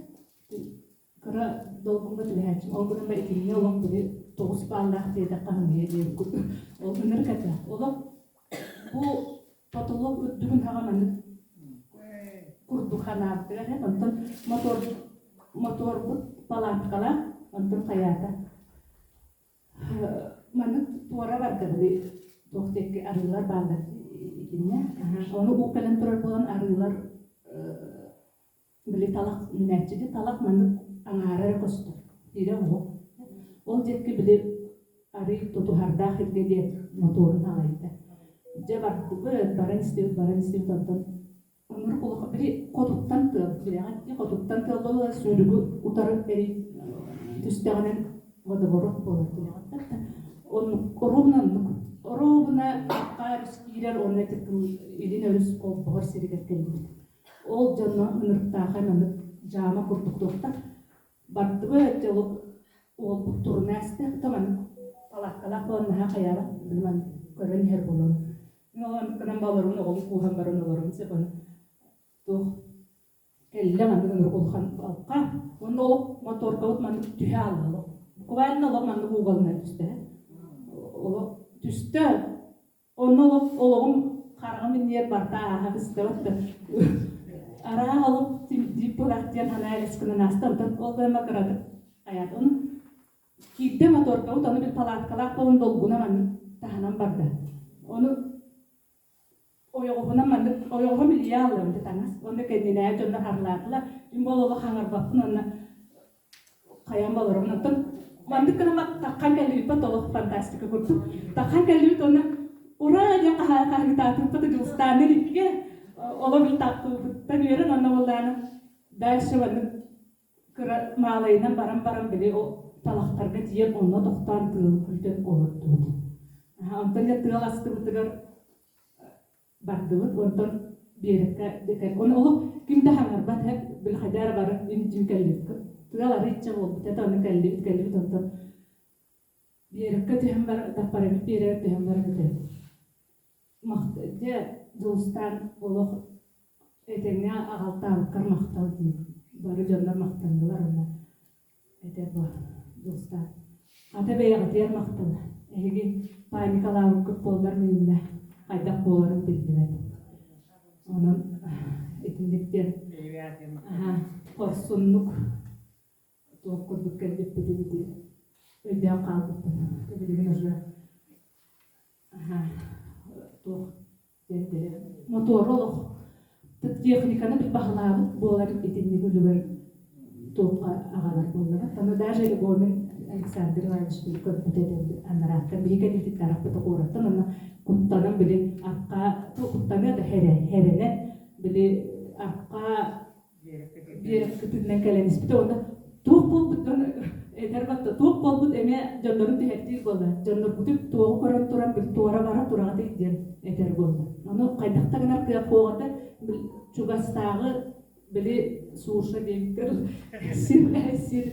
кыра долгуҥҥа түбэһээччим ол гынан баран итиннэ олох били тоҕус бааллаах диэтэххэ сымыйа диэбит ол ынырык этэ олох бу потолок үрдүгүн хаҕа маннык курдук ханаабытыгар эт онтон мотор моторбут палаткалаах онтон хайаата Маннык туора барда били туох диэки арыылар бааллар итиннэ. Ону уу кэлэн турар буолан арыылар били талах үүнээччи талах маннык аҥаара эрэ көстөр. Биирэ оһох. Ол диэки били арый тутуһардаах иргэ диэт мотуорун аҕайда. Дьэ бардыбыт, баран истибит, баран истибит онтон Ынырык улахан били хотуттан тыал билэҕит дии хотуттан тыал буолла сүүрүгү утары эрий түстэҕинэн водоворот буолар билэҕит да оннук оруобуна оннук оруобуна арҕаа өрүс киирэр уонна ити илин өрүс холбоһор сиригэр кэллибит ол дьоно ынырыктаахай маннык дьаама курдук туохтар бардыбыт дьэ ол уолбут турунаас да маннык палаткалаах буолан наһаа хайаабат маннык көрөн иһэр буолан Гынан баларбын оҕом кууһан баран олорон сөп аны туох кэллэ маннык ынырык улахан алка уонна олох моторкабыт маннык түһэ аалла олох буквально олох маннык угалынан түстэ олох түстэ онно олох олоҕум хараҕым иннигэр барыта ааһа быстыбат да арааһа олох дип булах диэн санаа элэс гынан ааста онтон ол гынан кыратык айаат ону Киирдэ моторкабыт ону бил палаткалаах буолан долгуна маннык таһынан барда. Ону Ойоҕоһунан маннык ойоҕоһум илийэ ааллым ити таҥас. Уонна кэннинээҕи дьоннор харылаатылар. Мин буола олох хаҥарбаппын уонна хайаан болоробун. Оттон маннык гынан таххан кэллибиппэт олох фантастика курдук. Таххан кэллибит уонна ура диэн хаһыытаатыппыт Дьулустаанныын икки олох таххыбыттан үөрэн уонна буоллаана дальше маннык кыра маалайынан баран баран били ол талахтарга тиийэн онно тохтоон тыалы күүтэн олордубут. Онтон дьэ тыал астыбытыгар бардыбыт онтон биэрэккэ ону олох ким да хаҥарбат һэп били хайда эрэ бары им-дьим кэллибит тыал арыычча буолбут этэ ону кэллибит кэллибит онтон биэрэккэ түһэн бар даппарабыт биэрэр түһэн баран этэ дьэ Дьулустаан олох этэҥҥэ аҕалтаабыккар махтал диир бары дьоннор махтаннылар онно Этэр бу Дьулустаан. Хата бэйэҕитигэр махтал. Эһиги паникалаабыккыт буоллар мииннэ хайдах буоларын биллибэт. Онон итинник диэн хорсуннук туох курдук кэлбиппитин ити өйдөөн хаалбыппын. Билигин уже туох диэн били мотуору олох техниканы баһылаабыт буолар итинник үлүгэр туохха аҕалар буоллаҕа. Ону даже Егомин Александр Иванович били көрбүт этэ анарааттан биһи кэлиитин арахпыта куораттан онно куттанан били арка куттаныа да хэрэ хэрэнэн били арка биэрэккитинэн кэлэн испитэ уонна туох буолбут этэр батта туох буолбут эмиэ дьоннорун түһэртиир буолла дьоннорбутун туоҕу көрөн туран бил туора бара тураҕытый диэн этэр буолла ону хайдах да гынар кыах суоҕата чугастааҕы били суша диэбиттэр сир сир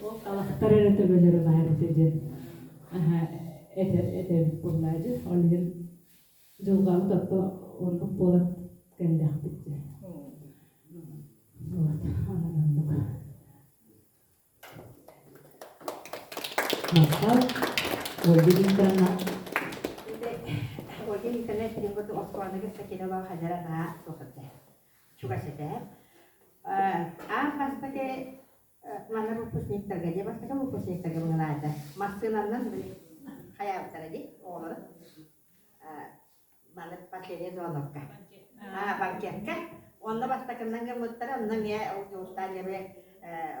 ол талахтар эрэ төбөлөрө баар этэ диэн этэр этэбит буоллаа дьэ ол иһин Дьылҕабыт отто оннук буолан кэллэхпит дии. Вот, онон оннук. Махтал. Ольга Викторовна. Ольга Викторовна Сиринготу оскуоланыгы Сакинова хадара наһаа суохатэ. Чугас этэ. Аан бастакы манна выпускниктарга дии бастакы выпускниктарга быһылаата. Массыынаннан хайаабыттара дии оҕолору. Маны последний звонокка. А, банкетка. Онно бастакынан гыммыттара, онно эмиэ ол Дьулустаан эмиэ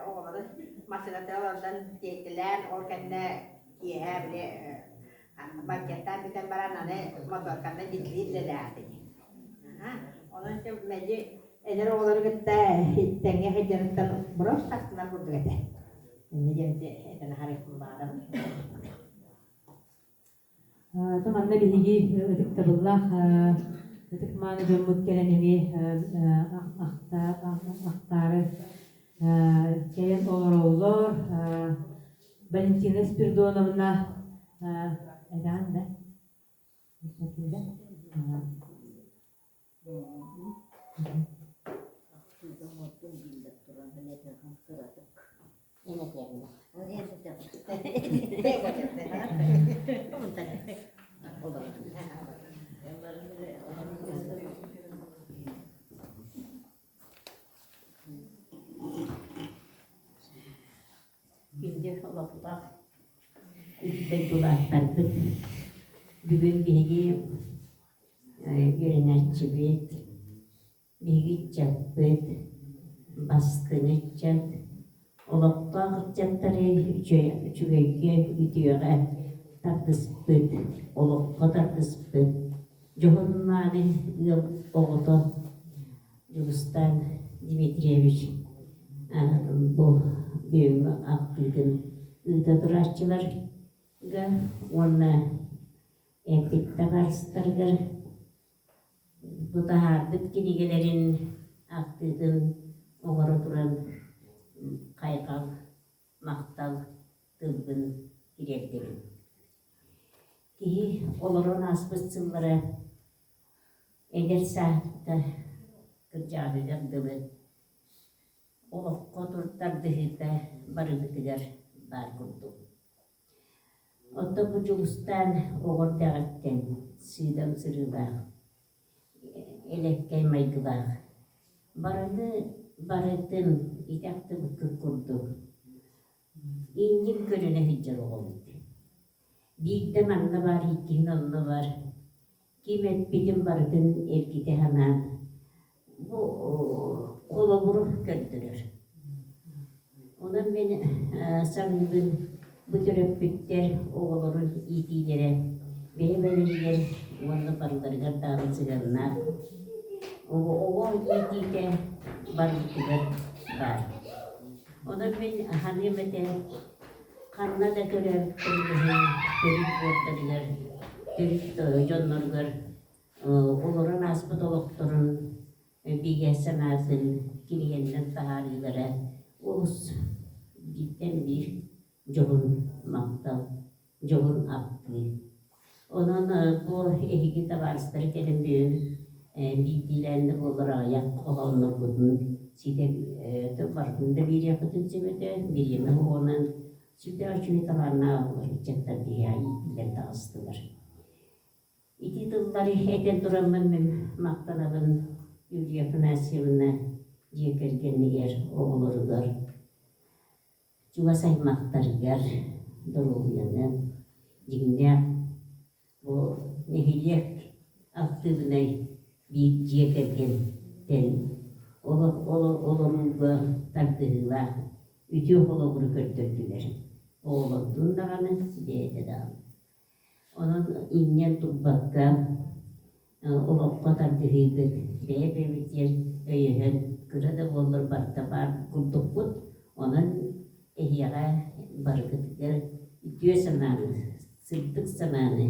оҕолору массыынатыгар олордон тиэйтэлээн, ол кэннэ киэһэ били банкеттаан бүтэн баран аны моторканан дьитлиир үлэлээхтик. Онон мэлдьи эдэр оҕолору кытта тэҥҥэ сылдьарыттан просто астынар курдук этэ. Инньэ диэн этэн аһарыахпын баҕарабын. То манна биһиги ытыктабыллаах ытык мааны дьоммут кэлэн эмиэ ахтаары кэлэн олороллор. Валентина Спиридоновна эдаан да Күндү олохтоох дойдулаахтарбыт бүгүн биһиги үөрэнээччибит, биһиги ыччаппыт, бастыҥ ыччат, олохтоох ыччаттары үчүгэйгэ, үтүөҕэ тардыспыт, олоххо тардыспыт дьоһуннааны ыал оҕото Дьулустаан Дмитриевич бу бүгүҥҥү ахтыытын ыыта турааччыларга уонна эппит табаарыстарыгар бу таһаарбыт кинигэлэрин ахтыытын оҥоро туран хайҕал, махтал тылбын тириэрдэбин. Киһи олорон ааспыт сыллара Эдэр сааһыттан кырдьаҕаһыгар дылы олоххо тардыһыыта барыбытыгар баар курдук. Оттон бу Дьулустаан оҕо эрдэҕиттэн сыыдам сырыылаах, элэккэй майгылаах, барыны барытын итэхтибиккит курдук иннин көрүнэ сылдьар оҕобут. Биирдэ манна баар, иккиһин онно бар. Ким эппитин барытын эргитэ санаан, бу холобуру көрдөрөр. Онон мин саныыбын, бу төрөппүттэр оҕолорун иитиилэрэ бэйэ-бэйэлэригэр уонна барыларыгар даҕаны сыһыаннаах. Оҕо иитиитэ барыбытыгар баар. Онон мин саныам этэ, ханна да төрөөбүттэрин иһин төрүт буордарыгар, төрүт дьонноругар олорон ааспыт олохторун бигэ санаатын кинигэннэн таһаарыылара олус бииртэн биир дьоһун махтал, дьоһун ахтыы. Онон бу эһиги табаарыстары кэлэн бүгүн биирдиилээн да буоллар аҕыйах хоһоонноргутун ситэ барытын да биэриэххитин сөп этэ, бириэмэ уһуонан сүрдээх үчүгэй талааннаах оҕолор ыччаттар биһиэхэ иитиллэн таҕыстылар. Ити тыллары этэн тураммын мин махтанабын Юлия Афанасьевна дьиэ кэргэнигэр, оҕолоругар, чугас аймахтарыгар доруобуйаны, дьиҥнээх бу нэһилиэк актыыбынай биир дьиэ кэргэнтэн олорууга тардыһыылаах үтүө холобуру көрдөрдүлэр. Оҕолордуун даҕаны, бэйэтэ даҕаны. Онон иҥнэн турбакка, олоххо тардыһыыгыт бэйэ-бэйэбитигэр өйөһөн, кыра да буоллар барыта баар курдукпут. Онон эһиэхэ барыгытыгар үтүө санааны, сырдык санааны,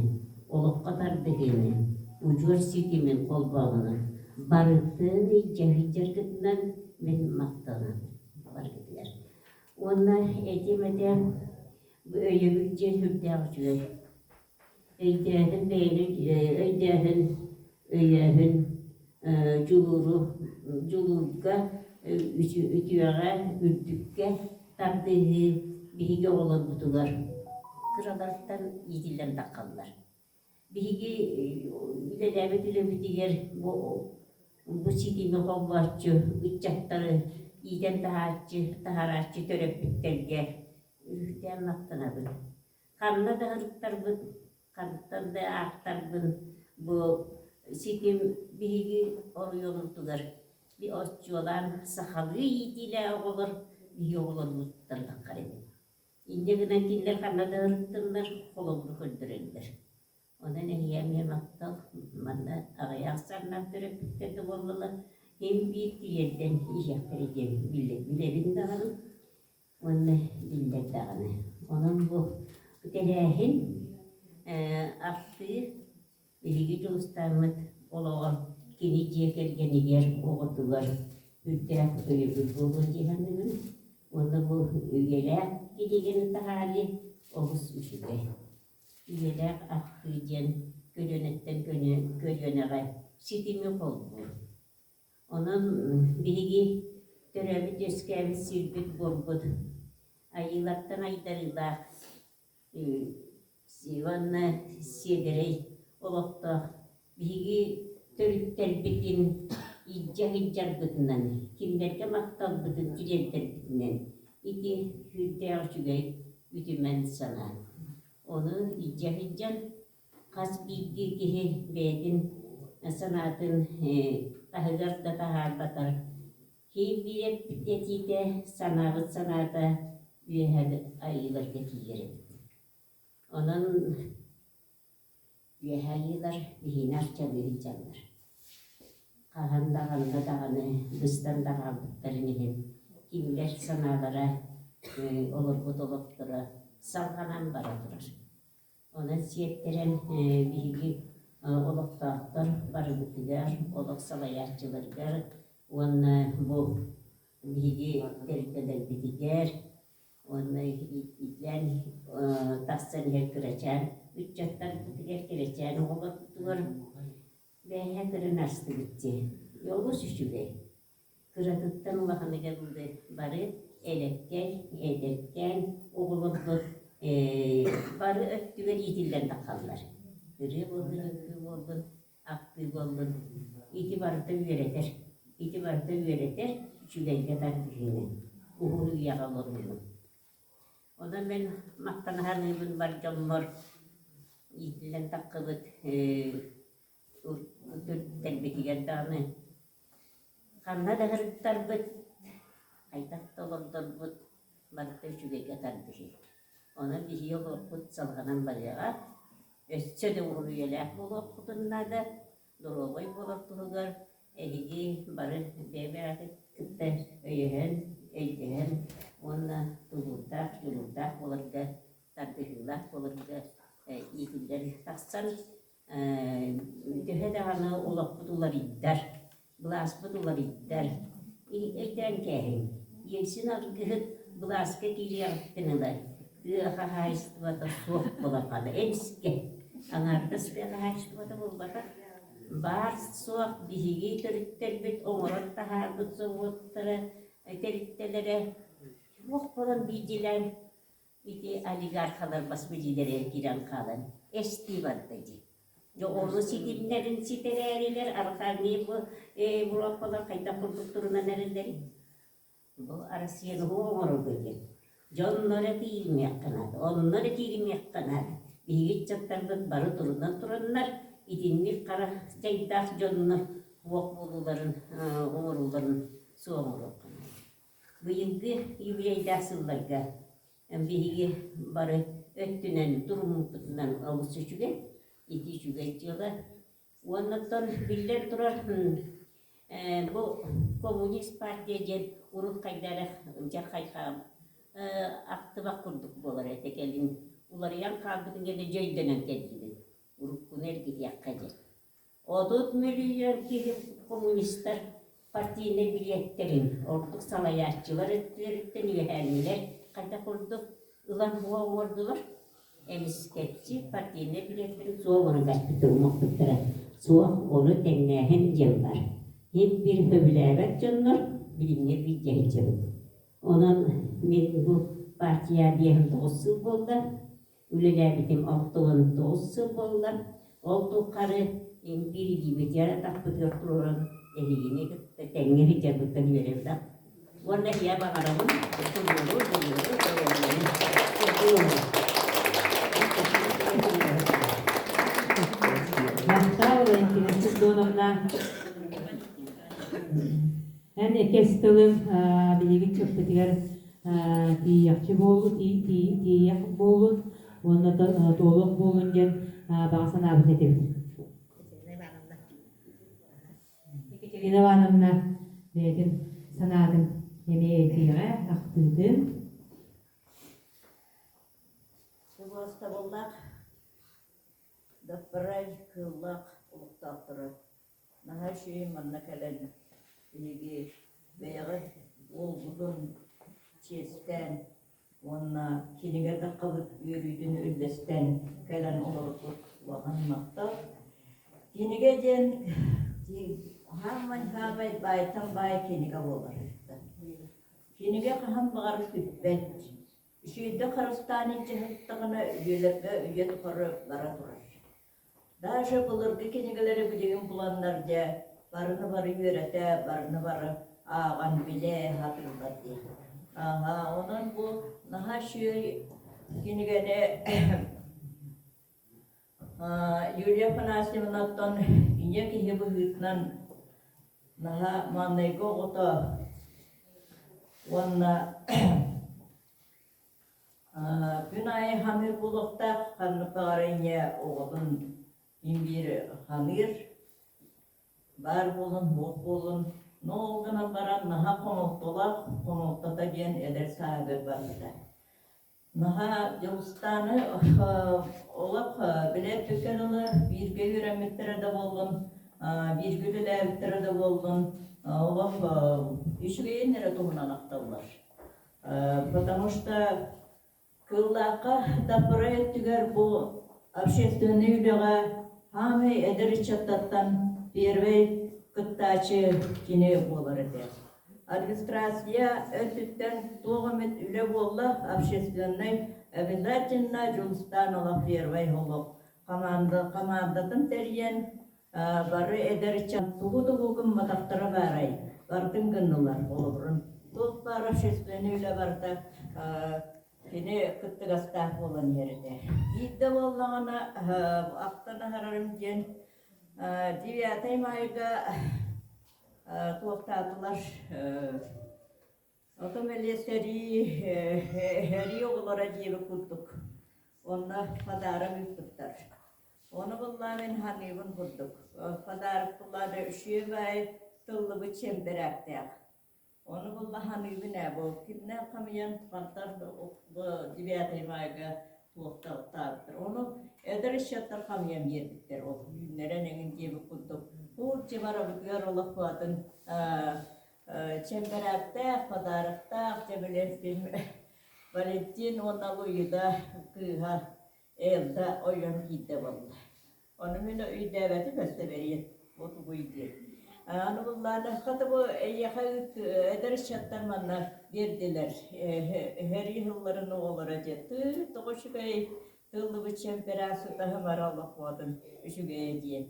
олоххо тардыһыыны, удьуор ситимин холбооһуну барытын илдьэ сылдьаргытынан мин махтанабын барыгытыгар. Уонна этим этэ Бу өйөбүл диэн сүрдээх үчүгэй. Өйдөөһүн бэйэни өйдөөһүн, өйөөһүн дьулууру дьулуурга, үтүөҕэ, үрдүккэ тардыһыы биһиги оҕолорбутугар кыралартан иитиллэн таххаллар. Биһиги үлэлээбит үлэбитигэр бу бу ситими холбооччу ыччаттары иитэн таһааччы, таһарааччы төрөппүттэргэ үрүктээн махтанабын. Ханна да сырыттарбыт, хантан да аахтарбын бу ситим биһиги оройуоммутугар оччуолаан сахалыы иитиилээх оҕолор биһиги оҕолорбуттан таххар эбит. Инньэ гынан кинилэр ханна да ырыттыннар, холобуру көрдөрөллөр. Онон эһиэхэ эмиэ махтал, манна аҕыйах ахсааннаах төрөппүттэр да буоллалар, син биир тириэрдэн иһиэхтэрэ диэн билэбин даҕаны уонна биллэр даҕаны. Онон бу тэрээһин ахтыы Биһиги Дьулустааммыт олоҕор кини дьиэ кэргэнигэр, оҕотугар үрдээх өйөбүл буолуо дии саныыбын. Уонна бу үйэлээх кинигэни таһаарыы олус үчүгэй. Үйэлээх ахтыы диэн көлүөнэттэн көлүөнэҕэ ситими холбуур. Онон биһиги төрөөбүт-үөскээбит сирбит-буорбут айыылартан айдарыылаах уонна сиэдэрэй олохтоох биһиги төрүттэрбитин илдьэ сылдьарбытынан, кинилэргэ махталбытын тириэрдэрбитинэн ити сүрдээх үчүгэй үтүмэн санаа. Ону илдьэ сылдьан хас биирдии киһи бэйэтин санаатын таһыгар да таһаарбатар киин биир этиитэ, санаабыт санаата үөһэ айыыларга тиийэр эбит. Онон үөһэ айыылар биһиини арчалыы сылдьаллар. Хаһан да ханна даҕаны быстан да хаалбыттарын иһин кинилэр санаалара, олорбут олохторо салҕанан бара турар. Онон сиэттэрэн биһиги олохтоохтор барыбытыгар, олох салайааччыларыгар уонна бу биһиги тэрилтэлэрбитигэр уонна иитиллэн тахсан иһэр кырачаан ыччаттарбытыгар, кэрэчээн оҕолорбутугар бэйэ көрөн астыбыт дии. Олус үчүгэй. Кыратыттан улаханыгар бары элэккэй, эдэркээн оҕолорбут бары өттүгэр иитиллэн таххаллар. Ырыа буоллун, үҥкүү буоллун, ахтыы буоллун. Ити барыта үөрэтэр. Ити барыта үөрэтэр үчүгэйгэ тардыһыыны, уһун үйэҕэ олорууну. Онон мин махтана саныыбын бар дьоммор иитиллэн таххыбыт. Төрүттэрбитигэр даҕаны ханна да сырыттарбыт, хайдах да олордорбут барыта үчүгэйгэ тардыһыы. Онон биһиги олохпут салҕанан барыаҕа. Өссө да уһун үйэлээх буолуохпутун наада. Доруобай буолар туһугар эһиги бары бэйэ-бэйэҕитин кытта өйөһөн, өйдөһөн уонна тулуурдаах, дьулуурдаах буоларга, тардыһыылаах буоларга иитиллэн тахсан төһө даҕаны олохпут уларыйдар, былааспыт уларыйдар, өйдөөн кээһиҥ, Ельцин аргыһыт былааска киириэҕиттэн ыла тыа хаһаайыстыбата суох буолан хаалла. Эмискэ аҥаардас тыа хаһаайыстыбата буолбатах, баар-суох биһиги төрүттэрбит оҥорон таһаарбыт собуоттара, тэрилтэлэрэ туох буолан биирдиилээн Ити олигархалар бас билиилэригэр киирэн хаалан эстии барда дии. Дьэ ону ситимнэрин ситэрээрилэр арҕааҥҥы бу Европалар хайдах курдук турунан эрэллэрий? Бу Россияны оҥорорго диэн. Дьонно эрэ тиийимиэххэ наада, онно эрэ кииримиэххэ наада. Биһиги ыччаттарбыт бары турунан тураннар итинник хара дьайдаах дьоннор уох буолууларын оҥорууларын суох оҥоруохха наада. Быйылгы юбилейдаах сылларга биһиги бары өттүнэн туруммуппутунан олус үчүгэй, ити үчүгэй дьыала. Уонна оттон биллэн турар, бу коммунист партия диэн урут хайда эрэ дьэ хайхаам ахтыбах курдук буолар этэ кэлин уларыйан хаалбытын кэннэ дьэ өйдөнөн кэллибит. Уруккуну эргитиэххэ диэн. 30 мөлүйүөн киһи коммунистар партийнай билиэттэрин, ордук салайааччылар өттүлэриттэн үөһээҥҥилэр хайдах курдук ылан буо оҥордулар. Эмискэччи партийнай билиэттэрин суох оҥорон кэспиттэр умаппыттара. Суох, ону тэҥнээһин диэн баар. Ким биир сөбүлээбэт дьоннор билиҥҥи бииргэ сылдьабыт. Онон мин бу партия 59 сыл буолла. Үлэлээбитим 69 сыл буолла. Ол тухары биир илиибитигэр атахпытыгар туруоран эһигини кытта тэҥҥэ сылдьарбыттан үөрэбит Уонна ийэ баҕарабын тулууру, дьулууру, доруобуйаны. Махтал, Валентина Сидоновна. Эн экэс тылыҥ билигин чыппытыгар тиийиэхчи буоллун, тиийиэх буоллун уонна туолуох буоллун диэн баҕа санаабыт этибит. Екатерина Ивановна бэйэтин санаатын эмиэ этиэҕэ, ахтыытын. Убаастабыллаах Даппарай Кыыллаах олохтоохторо Наһаа үчүгэй манна кэлэн биһиги бэйэҕит уолгутун чиэстээн уонна кинигэ таххабыт үөрүүтүн үллэстэн кэлэн олорбут улахан махтал. Кинигэ диэн хаамай-хаамай баайтан баай кинигэ буолар. Кинигэ хаһан баҕар сүппэт. Үчүгэйдик харыстаан илдьэ сырыттаҕына үйэлэргэ үйэ тухары бара турар. Даже былыргы кинигэлэри билигин буланнар дьэ, барыны бары үөрэтэ, барыны бары ааҕан билэ сатыыллар дии. Аһа, онон бу наһаа үчүгэй кинигэни Юлия Афанасьевнаттан ийэ киһи быһыытынан наһаа маҥнайгы оҕото уонна Күн аайы ханыыр буолуохтаах, ханнык баҕарар ийэ оҕотун син биир ханыыр, баар буолун, суох буолун. Но ол гынан баран наһаа хомолтолоох, хомолтото диэн эдэр сааһыгар барбыта. Наһаа Дьулустааны олох билэр дылы бииргэ үөрэммиттэрэ да буоллун, бииргэ үлэлээбиттэрэ да буоллун, олох үчүгэйин эрэ туһунан ахталлар. Потому что Кыллаахха Даппарай өттүгэр бу общественнай үлэҕэ хаамай эдэр ыччаттартан первэй кыттааччы кини буолар этэ. Администрация өттүттэн туох эмит үлэ буолла общественнай обязательно Дьулустаан олох первый олох команда командатын тэрийэн Бары эдэр ыччат тугу-тугу гымматахтара баарай, барытын гыннылар холобурун. Туох баар общественнай үлэ барыта кини кыттыгастаах буолан иһэр этэ. Биирдэ буоллаҕына ахтан аһарарым диэн Девятый майга туохтаатылар Отон бэлиэ сэрии сэрии оҕолоро диэбит курдук онно подарок ыыппыттар. Ону буллаа мин саныыбын курдук. Подарок буллаада үчүгэй тыллыбыт чэмбэрээктээх. Ону булла саныыбын ээ бу кимнээх хамыйан хантан бу девятый майга туохтаабыттар. Ону эдэр ыччаттар хамыйан биэрбиттэр ол үүннэрэн эҥин диэбит курдук. Куурча барабытыгар олох баатын Чэмбэрээктээх, подароктаах, дьэ били Валентин уонна Луида кыыһа Элда ойон киирдэ буолла. Ону мин өйдөөбөтүм өссө бэриэт бу тугуй диэн. Аны буллаана хата бу эйиэхэ эдэр ыччаттар манна биэрдилэр. Сэрии сылларын оҕолоро дьэ тыы тоҕо үчүгэй тыллыбыт чэмпэрээк сытаһымара олохпуотун үчүгэйэ диэн.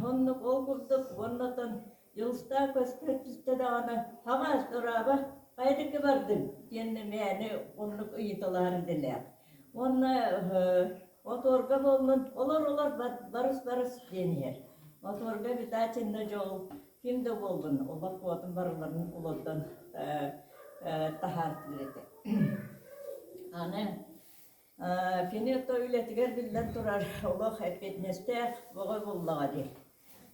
Оннук ол курдук уонна оттон Дьулустаан көстөр түстэ даҕаны «Хаҥас, дорообо, хайа бардыҥ?» диэн мээнэ оннук ыйыталаһар идэлээх. Уонна мотуорга буоллун «Олор-олор, барыс-барыс» диэн иһэр. Мотуорга обязательно дьол ким да буоллун олох куотун барыларын олордон таһаартыыр этэ. Аны Кини ото үлэтигэр биллэн турар олох эппиэтинэстээх бөҕө буоллаҕа дии.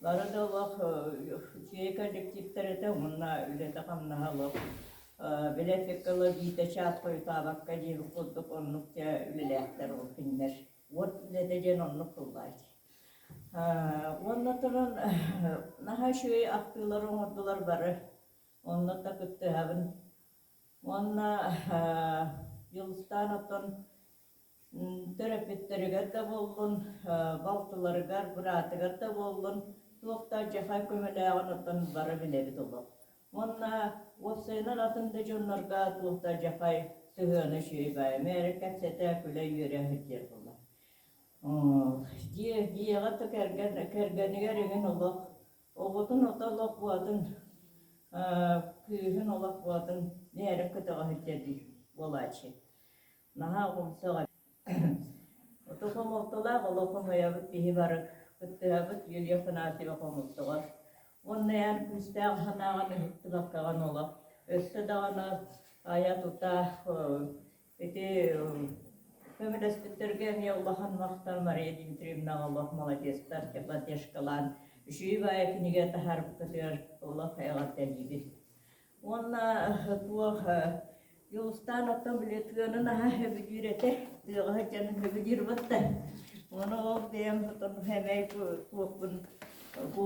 Бары да олох үчүгэй коллективтар этэ уонна үлэтэ-хамнаһа олох билэ эппиккэ биирдэ чаас хойутаабакка диэбит курдук оннук дьэ үлэлээхтэр ол кинилэр. Уот үлэтэ диэн оннук буоллааччы. Уонна туран наһаа үчүгэй ахтыылары оҥордулар бары. Онно да кыттыһабын. Уонна Дьулустаан оттон төрөппүттэригэр да буоллун, балтыларыгар, быраатыгар да буоллун, туох да алдьархай көмөлөөҕүн оттон бары билэбит олох. Уонна уопсайынан атын да дьоннорго туох да алдьархай сыһыана үчүгэй баайа. Мээрэ кэпсэтэ, күлэ-үөрэ сылдьар буолла. Дьиэ, дьиэҕэ да кэргэн, кэргэнигэр эҥин олох Оҕотун ото олох буолатын, кыыһын олох буолатын бэйэрин көтөҕө сылдьар дии буолааччы. Наһаа оҕомсох Ото хомолтолоох олох хомойобут киһи бары кыттыһабыт Юлия Афанасьева хомолтоҕор. Уонна эн күүстээх санааҕын ыһыктыбаккаҕын олох өссө даҕаны айа-тута Ити көмөлөспүттэргэ эмиэ улахан махтал Мария Дмитриевнаҕа олох молодецтар, поддержкалаан үчүгэй баайы кинигэ таһаарбыккытыгар олох эҕэрдэлиибин. Уонна туох Дьулустаан оттон били тыаны наһаа сөбүлүүр этэ, тыаҕа сылдьан сөбүлүүр батта. Ону ол бэйэм отон сэмэй туохпун бу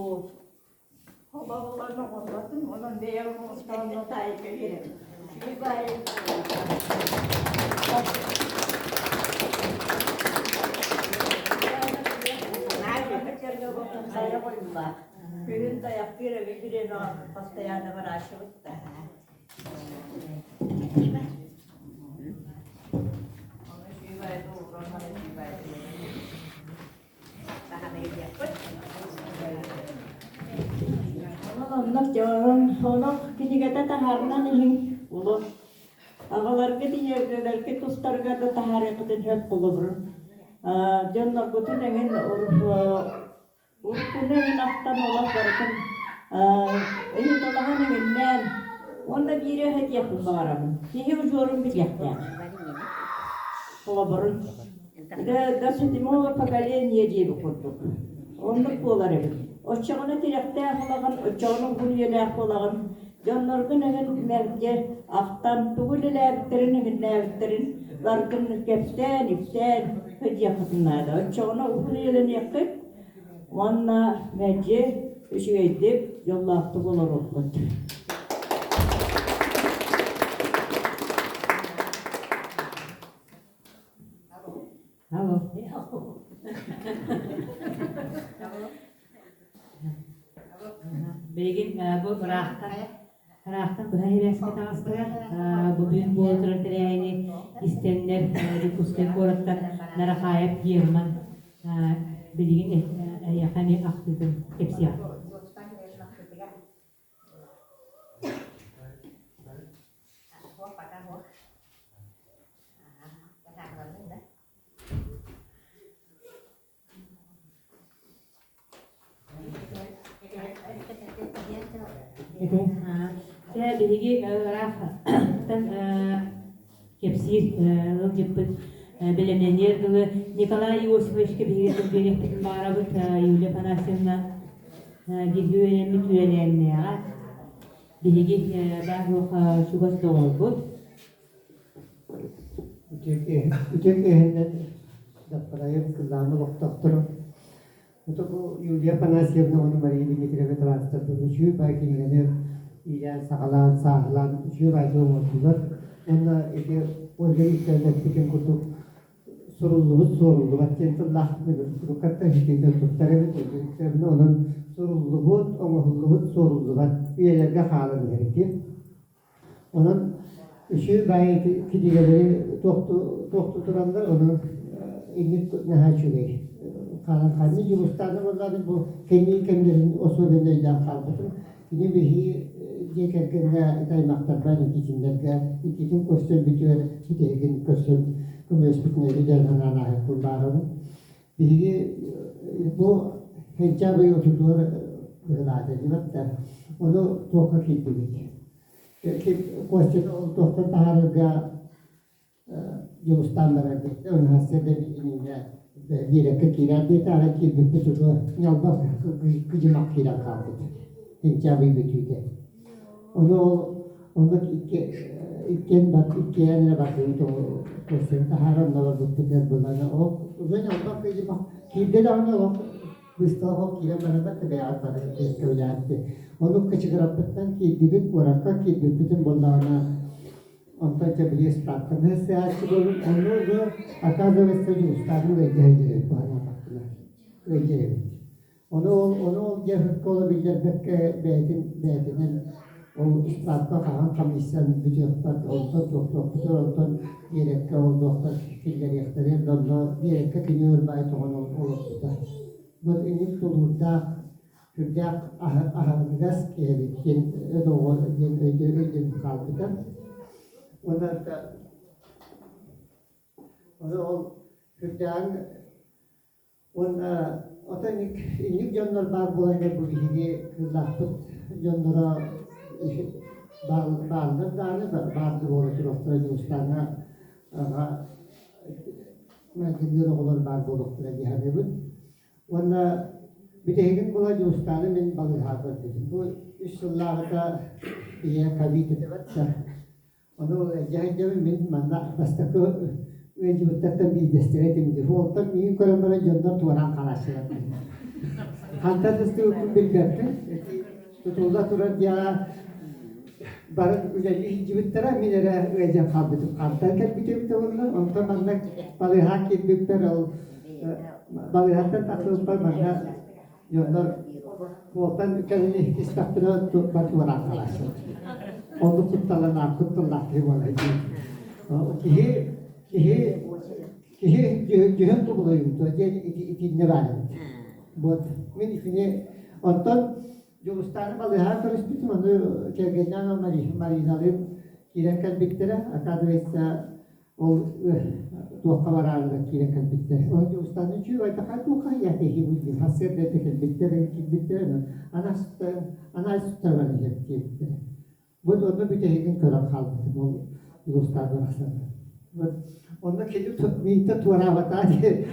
Холобулан оҕолотун, онон бэйэм оҥостонно таайга биэрэбин. Үчүгэй баайы Күһүн тайахтыыр эбит бириэмэҕэ постоянно выращивать да. Онон оннук дьон онон кинигэтэ таһаарынан иһин улус аҕаларгыт ийэлэргит тустарыгар да таһаарыаххытын сөп холобурун дьонноргутун эҥин уруккуну эҥин ахтан олох барытын ыйыталаһан эҥиннээн уонна биири этиэхпин баҕарабын киһи удьуорун билиэхтээх холобурун До седьмого поколения диэбит курдук. Оннук буолар эбит. Оччоҕуна тирэхтээх буолаҕын, оччоҕуна уһун үйэлээх буолаҕын. Дьонноргун эҥин мэлдьи ахтан, тугу үлэлээбиттэрин, эҥиннээбиттэрин барытын кэпсээн, ипсээн сылдьыаххытын наада. Оччоҕуна уһун үйэлэниэххит уонна мэлдьи үчүгэйдик, дьоллоохтук олоруоххут. Алло. Билигин бу ыраахтан ыраахтан быһа сибээскэ таҕыстылар. Бу бүгүн буола турар тэрээһини истэннэр Дьокуускай куораттан Нарахаев Герман билигин эйиэхэ эмиэ ахтыытын кэпсиэҕэ. Этэ. Чэ, биһиги ыраахтан кэпсиир ыалдьыппыт бэлэмнэниэр дылы Николай Иосифовичка биһиги тыл биэриэхпитин баҕарабыт. Юлия Афанасьевна бииргэ үөрэммит үөлээннээҕэ. Биһиги баар-суох чугас доҕорбут. Үтүө киэһэннэн Даппарайым кылаамы олохтоохторо. Ото бу Юлия Афанасьевна уонна Мария Дмитриевна табаарыстарбыт үчүгэй баай кинигэни иилээн саҕалаан, сааһылаан үчүгэй баайдык оҥордулар. Уонна ити Ольга Викторовна эппитин курдук суруллубут суоруллубат диэн тыллаах суруккаттан иһитинэн туттар эбит Ольга Викторовна. Онон суруллубут, оҥоһуллубут суоруллубат үйэлэргэ хаалан иһэр ити. Онон үчүгэй баайы кинигэлэри туохтуу тураллар, онон инник наһаа үчүгэй. Хаалан хаалыы Дьулустаана буоллаҕына бу кэнники кэмнэрин особенно өйдөөн хаалбытым. Кини биһиги дьиэ кэргэҥҥэ ити аймахтарбар Никитиннэргэ иккитин көрсөн бүтүөр бүтэһигин көрсөн көмөлөспүтүн өйдөөн санаан ааһыахпын баарабын. Биһиги бу Хенчабый отутугар быһылаата диэбэт да, ону туохха киирдибит. Костяны ол туохтан таһаарарга дьулустаан барар диэтэ. Ону сарсыарда миигин биэрэккэ киирээр диэтэ. Арай киирбиппит уже ньалба кыдьымах киирэн хаалбыт. Хенчабый бүтүүтэ. Ону ол оннук иккиэн бар иккиэн эрэ бардыбыт ол Костяны таһааран онно барбыппытыгар былана ол уже ньалба кыдьымах киирдэ даҕаны олох быстах ол киирэн бараннар да бэйэҕит бары бэркэ билээхти. Оннук кычыгыраппыттан киирдибит, куоракка киирбиппитин буоллаҕына онтон чэ били справканы сыһааччы буоллум. Онно уже оказывается Дьулустааны ыалдьа сылдьар эбит баһанаатахпына. Ыалдьар эбит. Ону ол ону ол дьэ биллэрбэккэ бэйэтин бэйэтинэн ол справка хаһан хамыйсан бүтүөхпэр онтон туохтуохпутугар онтон биэрэккэ ол дуохтар киллэриэхтэрин онно биэрэккэ кини өр баай тоҕон олорбута. Вот инник тулуурдаах, сүрдээх аһыныгас киһи эбит диэн өдөҕө диэн өйдөбүл хаалбыта. Уонна ону ол сүрдээҕин Уонна отой инник дьоннор баар буоланнар бу биһиги кыыллаахпыт дьонноро бааллар даҕаны баар да буола туруохтара Дьулустааҥҥа аҕа майгынныыр оҕолор баар буолуохтара дии саныыбын. Уонна бүтэһигин була Дьулустааны мин балыыһаҕа көрбүтүм. Бу үс сыллааҕыта ийэ ковид этэ барда. Ону дьаһайдьабын мин манна бастакы ыалдьыбыттартан биирдэстэрэ этим дии. Уолтан миигин көрөн баран дьоннор туораан хаалааччылар. Хантан сыстыбыппын билбэппин. Тутулла турар дьиэҕэ баран үлэлии сылдьыбыттара, мин эрэ ыалдьан хаалбытым. Хантан кэлбитим эбитэ буолла. Онтон манна балыыһаҕа киирбиппэр ол балыыһаттан тахсыбыппар манна Дьоннор уолтан кэлин истэхпинэ бар туораан хаалааччылар. Оннук кутталлаах кутталлаах киһи буолар дии. Киһи киһи киһи дьүһүн кубулуйумтуо диэн итиннэ баар эбит. Вот мин итини оттон Дьулустааны балыыһаҕа көрүспүтүм, ону кэргэннээн Мариналыын киирэн кэлбиттэрэ. Оказывается, Ол туохха бараарыгар киирэн кэлбиттэр. Ол Дьулустааны үчүгэй айдахай туохха иһиэхэ диэн сарсыарда эрдэ кэлбиттэр, киирбиттэр, анаас баран иһэр диэбиттэрэ. Вот онно бүтэһигин көрөн хаалбытым ол Дьулустаан барахсаны. Вот онно кини мииттэн туораабатаа диэн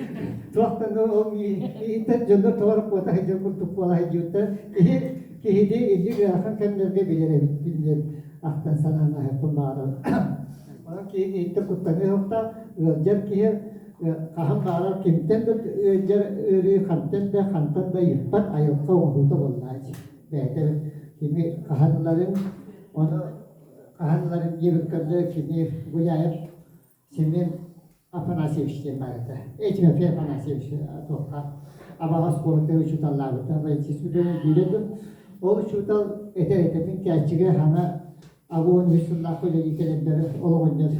туохтан ол мииттэн дьоннор туора куота сылдьар курдук буола сылдьыбыттар. Киһи киһини инник ыарахан кэмнэргэ билэр эбиппин диэн ахтан санаан аһыахпын баҕарабын. Онон киһи киһиттэн куттаныа суохтаах, ыалдьар киһи хаһан баҕарар кимтэн да ыалдьар ыарыы хантан да хантан да ыйыппат айылҕа оҥоһуута буоллааччы. Бэйэтэ кими хаһан ыларын, ону хаһан ыларын диэбиккэ кини Гуляев Семен Афанасьевич диэн баар этэ. Тимофей Афанасьевич туохха Абаҕа оскуолатыгар учууталлаабыта. Валентин өйдүүрэ дуу. Ол учуутал этэр этэ мин Кээччигэ хаҥа агуон үс сыллаах үлэлии кэлэрбэр ол оҕонньор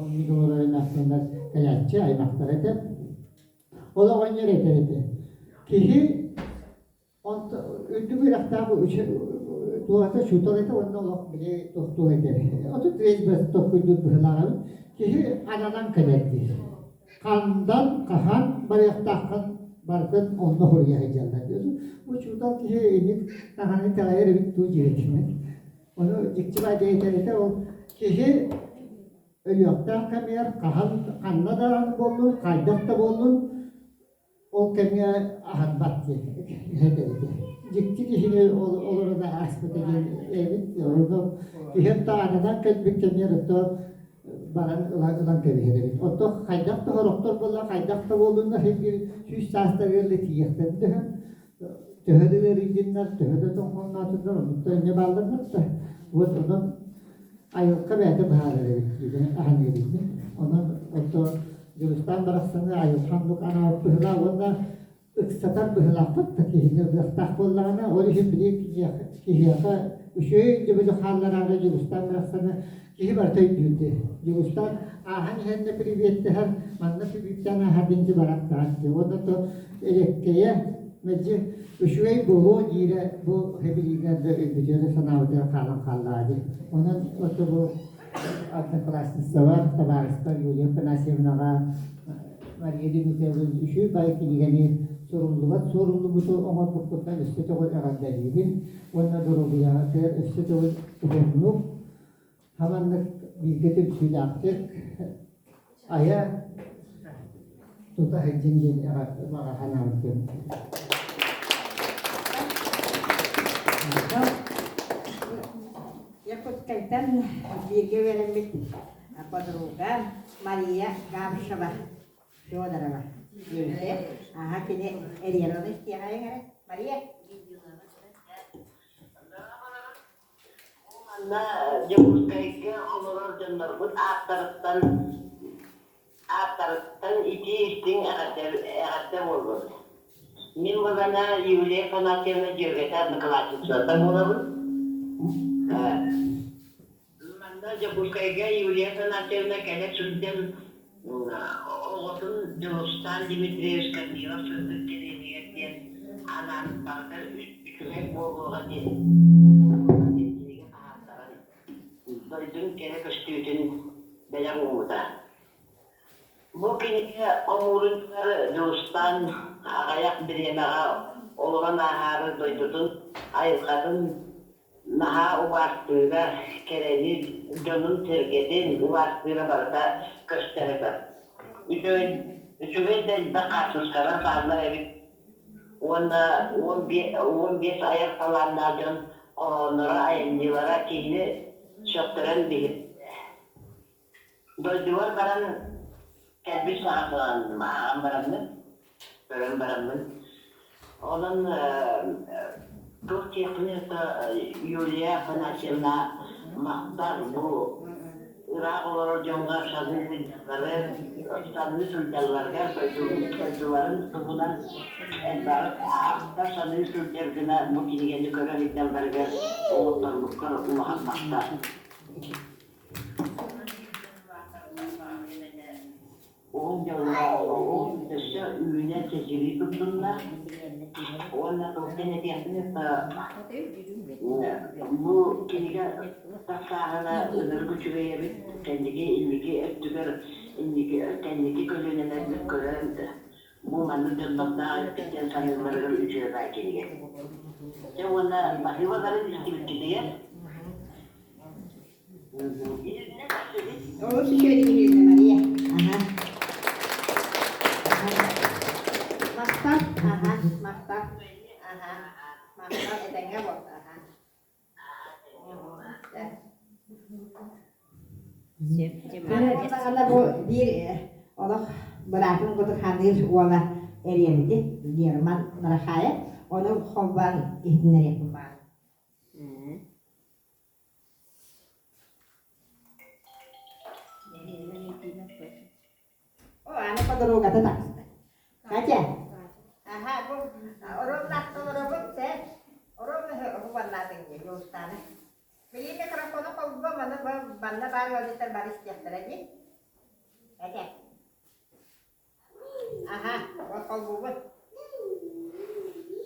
мин олорор аймахтарбар кэлээччи аймахтара этэ. Ол оҕонньор этэр этэ. Киһи Үрдүк үөрэхтээх туоһата учуутал этэ уонна олох били туохтуох этэр. 35 толкуйдуур быһыылаах эбит. Киһи ананан кэлэр диир. Хандан, хаһан барыахтааххын барытын онно суруйа сылдьаллар диир. Учуутал киһи инник таһаны итэҕэйэр эбит дуу диир этим. Ону дьикти баайдайытарыта ол киһи өлүөхтээх кэмигэр хаһан ханна да буоллун, хайдах да буоллун ол кэмҥэ аһарбат диэн этэ. Дьикти киһини олорон ааспыта диэн эбит. Ону киһи таанынан кэлбит кэмигэр ото баран ылан ылан кэбиһэр эбит. Оттон хайдах да сорохтор буолла, хайдах да буоллуннар син 100 саастарыгар да тиийиэхтэрин да төһө да ыарыйдыннар, төһө да тоҥхоҥноотуннар, оннуктар эмиэ бааллар да. Вот онон айылҕа бэйэтэ быһаарар эбит диэн аһыныыбын. Онон ото Дьулустаан барахсаны айылҕа оннук анаабыт быһыылаах уонна ыксатар быһыылаахпыт да киһини ылыахтаах буоллаҕына, ол иһин били киһиэхэ үчүгэй өйдөбүлү хааллараары Дьулустаан барахсаны киһи барыта өйдүүр Дьулустаан ааһан иһэннэ приветтэһэр, манна привиттээн ааһар диэн баран таһар дии. Уонна то элэккэйэ мэлдьи үчүгэй буолуо диирэ бу хэбилиинэ да өйбүтүгэр санаабытыгар хаалан хааллаҕа дии. Онон ото бу одноклассницалар, табаарыстар Юлия Афанасьевнаҕа, Мария Дмитриевна үчүгэй баай кинигэни суруллубат суоруллубуту оҥорбуккутунан өссө төгүл эҕэрдэлиибин уонна доруобуйаҕытыгар өссө төгүл уһуннук Хаманнык бииргэ түмсүүлээхтик айа тута сылдьын диэн баҕа санаабытын. Якутскайтан бииргэ үөрэммит подруга Мария Габышева Федорова диэбитэ. Аха кини эрийэн истиэҕэ эрэ. Мария. Манна Дьокуускайга олорор дьоннорбут ааттарыттан ааттарыттан итии-истиҥ эҕэрдэ эҕэрдэ буоллун. Мин Валана Юлия Афанасьевна дьүөгэтэ одноклассницата буолабын. Манна Дьокуускайга Юлия Афанасьевна кэлэ сылдьан оҕотун Дьулустаан Дмитриевич Корнилов сырдык кэриэнигэр диэн анаан барыта үчүгэй буолуоҕа диэн кинигэ таһаартаран дойдун кэрэ көстүүтүн бэлэх ууммута. Бу кинигэ хомуурунньугар Дьулустаан аҕыйах бириэмэҕэ олорон ааһаары дойдутун айылҕатын Наһаа убаастыыра, кэрэни, дьонун-сэргэтин убаастыыра барыта көстөр этэ. Үчүгэй, үчүгэй да элбэх хаартыскалар бааллар эбит уонна 15 айар талааннаах дьон хоһоонноро, айымньылара киһини сөхтөрөн биһирэттэ. Дойдубар баран кэлбит саҕа ааҕан бараммын, көрөн бараммын, онон туох диэхпиний это Юлия Афанасьевна махтал бу ыраах олорор дьоҥҥо саныы сылдьаллары, саныы сылдьалларыгар дойдуларын туһунан элбэҕи ахта саныы сылдьар гына бу кинигэни көрө сылдьалларыгар оҥотторбуккар улахан махтал. Уһун дьоллоох олоҕу өссө үүнэ чэчирии турдунна уонна туохтан этиэхпин бу кинигэ тахсааһына ынырык үчүгэй эбит кэнники инники өттүгэр инники кэнники көлүөнэлэрбит көрөн бу маннык дьоннордоох эбиппит диэн саныылларыгар үчүгэй баай кинигэ. Дьэ уонна баһыыбаларын истибиккитигэр Олус үчүгэй иһиллэ Мария. Аха. Махтал. Аха. Махтал. Аха. Махтал этэҥҥэ буол. Аха. Аны бу биир олох быраатын курдук ханыыр уола эриэбити Герман Нарахаев ону холбоон иһитиннэриэхпин баар. О, аны подругата таҕыста. Катя. Аха, бу оруобунаахта олоробут, сэ. Оруобуна уһубаннаатыҥ дии, Дьулустааны. Билигин микрофону холбоо, маны манна баар ыалдьыттар бары истиэхтэрэ дии. Катя. Аха, вот холбуубут.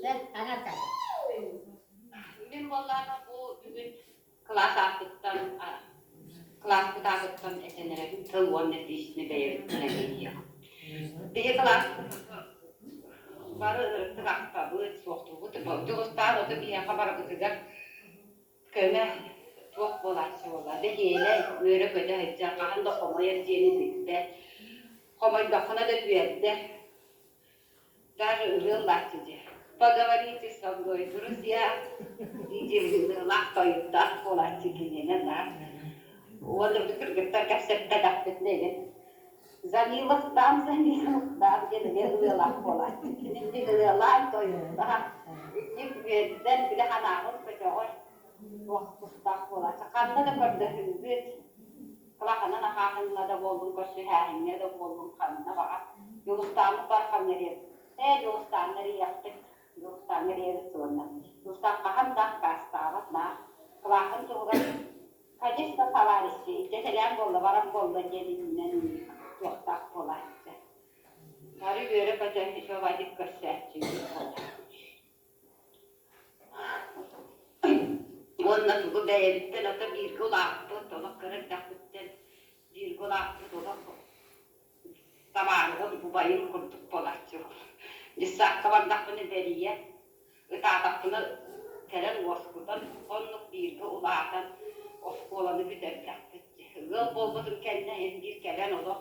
Сэ, таҥар Катя. Мин буоллаҕына бу бүгүн кылаас аатыттан кылааспыт аатыттан этэн эрэбин тыл уонна песня бэйэбиттэн эмиэ Биһи кылааспыт бары ырыттык ахтабыт, суохтуубут. Дьулустаан ото биһиэхэ барыбытыгар көмө. Туох буолааччы буолла, бэһиэлэй, үөрэ-көтө сылдьар, хаһан да хомойор диэни билбэт. Хомойдоххуна да үөрдэр. Даже ырыа ыллааччы дии. Поговорите со мной, друзья. Ырыалаах тойуктаах буолааччы кинини наар. Уонна бу кыргыттар кэпсэппэтэхпитинэ игин Занилов дам, Занилов дам диэн эмиэ ырыалаах буолааччы. Кинини ырыалаан тойуктаах, инник үөрдэн, били санааҕын көтөҕөр туох тустаах буолааччы. Ханна да көрдөһүллүбүт, кылаханан ахааһынна да буоллун, көрсүһээһиҥҥэ да буоллун, ханна баҕар. Дьулустааммыт барханна диэн, ээ, Дьулустаанна эрийэхпит, Дьулустааҥҥа эрийэбит суонна. Дьулустаан хаһан да аккаастаабат, наар кылааһын туһугар конечно, товарищи, иччэ сэлээн буолла, баран буолла диэн иннинэн туохтаах буолааччы. Бары үөрэ-көтө үчүгэйдик көрсөөччүбүт буолар. Уонна тугу бэйэбиттэн ото бииргэ улааппыт, олох кыра эрдэхпиттэн бииргэ улааппыт олох табаарыһым, убайым курдук буолааччы. Дьыссаакка бардахпына бэрийэ, ытаатахпына кэлэн уоскутан, оннук бииргэ улаатан оскуоланы бүтэрдэхпит. Ыал буолбутум кэннэ эн биир кэлэн олох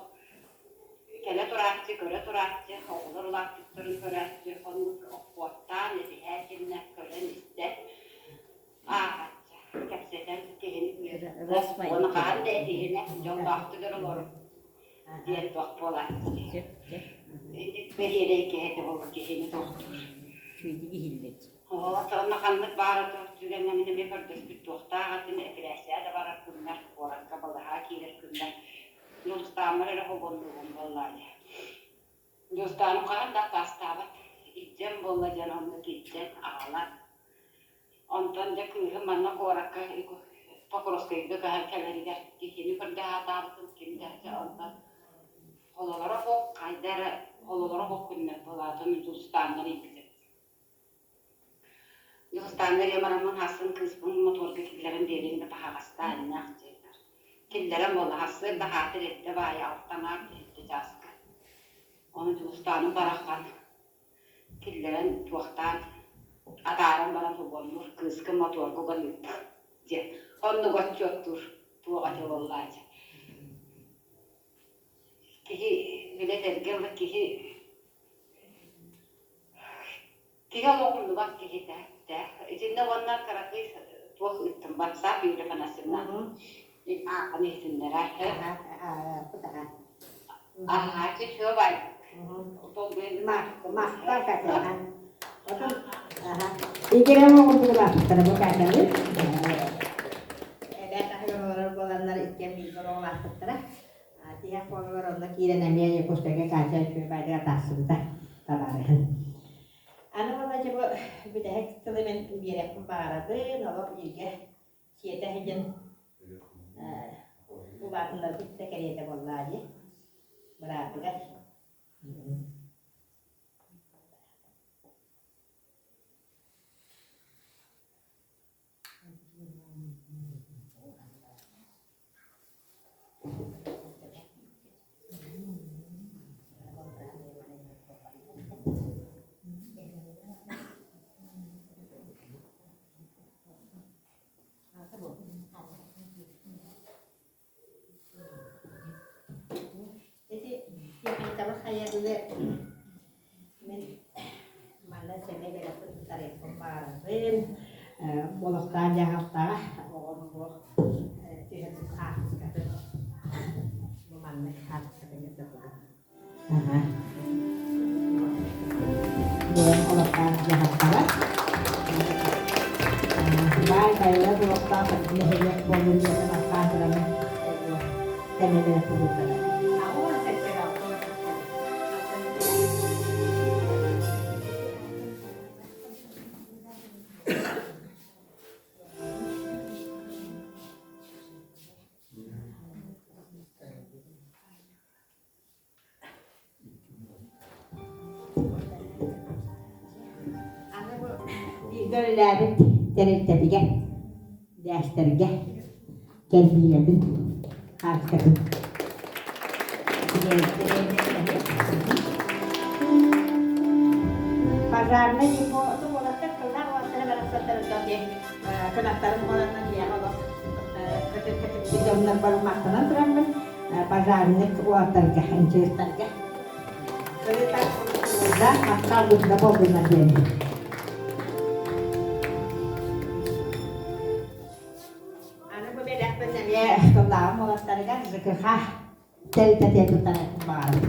кэлэ турааччы, көрө турааччы, оҕолор улааппыттарын көрөөччү, оннук оххуоттаан, этиһээччиннэ көрөн-истэн ааһааччы, кэпсэтэн киһини үөрдэр уонна хаһан да этиһинэ дьоллоохтук эрэ олорун диэн туох буолааччы. Инник бэһиэлэй киһи этэ буолла киһини туохтуур. Үчүгэйдик иһиллэр. Онно ханнык баара түгэҥҥэ мин эмиэ көрдөспүт туохтаах этим, эпирээссийэ да барар күммэр, куоракка балаһаа киирэр күммэр Дьулустааммар эрэ холбоннуубун буоллаа дии. Дьулустааным хаһан да аккаастаабат. Илдьэн буолла диэн оннук илдьэн аҕалан. Онтон дьэ кыыһым манна куоракка Покровскайга көһөн кэлэригэр киһини көрдөһө сатаабытым ким да дьэ онтон хололоро суох хайда эрэ хололоро суох күннэр буолаатын Дьулустааҥҥа илдьибитим. Дьулустааҥҥа ийэм араммын сарсын кыыспын мотуорга киллэрэн биэриэҥ да таһаҕастаа иннээх диэтилэр. Киллэрэн буолла сарсыарда аһаатар эрдэ баайа 6 аҥаар эрдэ чааска. Ону Дьулустааным бараххан киллэрэн туохтаан атааран баран субуоннуур кыыскын мотуорга уган ыытта диэн. Оннук отчуоттуур туох этэ буоллаачы. Киһи билэ этэргэ дылы киһи Киһи олоҕу умнубат киһитэ этэ. Итиннэ уонна кыракый туох ыыттым WhatsApp Юлия Афанасьевна ааҕан иһитиннэрэр. Аһаа, чэ бай. Махтал Катя. Игорем оҕурдугулаахтара бу Катялы. Эбээ таһыгар олорор буоланнар иккиэн бииргэ олоҕулаахпыттара. Тиһэх буолугар онно киирэн эмиэ Якутскайга Катя үчүгэй тахсыбыта табаарыһын. Аны уонна дьэ бу бүтэһик тылы мин биэриэхпин баҕарабын, олох бииргэ сиэтэ сылдьан улаатыннарбыт да кэриэтэ буоллаа дии быраатыгар. Ити техникабыт хайыгылы мин манна сэмэй бэлэхпин туттарыахпын баҕарабын. Олохтоох дьаһалтаҕа оҕом бу түһэрбит хаартыскатын бу маннык хаартыскатын кытта Олохтоох дьаһалтаҕа баай байылыат олохтоох нэһилиэк буоллун диэн ынахтаан туран тэмэлэрэ курууттара. Аны бу бииргэ үлэлээбит тэрилтэтигэр, дээстэргэ кэлбиилэтин, хаартыскатын Пожарнай депо уолаттар тыллаах уолаттара барахсаттар кынаттарын буоланнар дьиэҕэ олох. Көтүппүт дьоннорбор махтанан тураммын пожарник уолаттарга, МЧСтарга Кырыта махтал быһыта буоллунар диэн. Аны бу бэлэхпин эмиэ тыллааҕым уолаттарыгар ЖКХ тэрилтэтигэр туттарыахпын баҕарабын.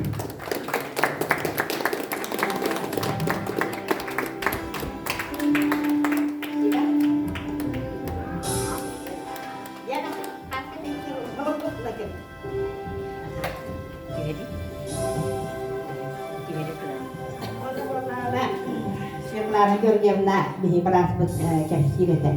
Светлана Георгиевна биһи бырааспыт кэпсиир этэ.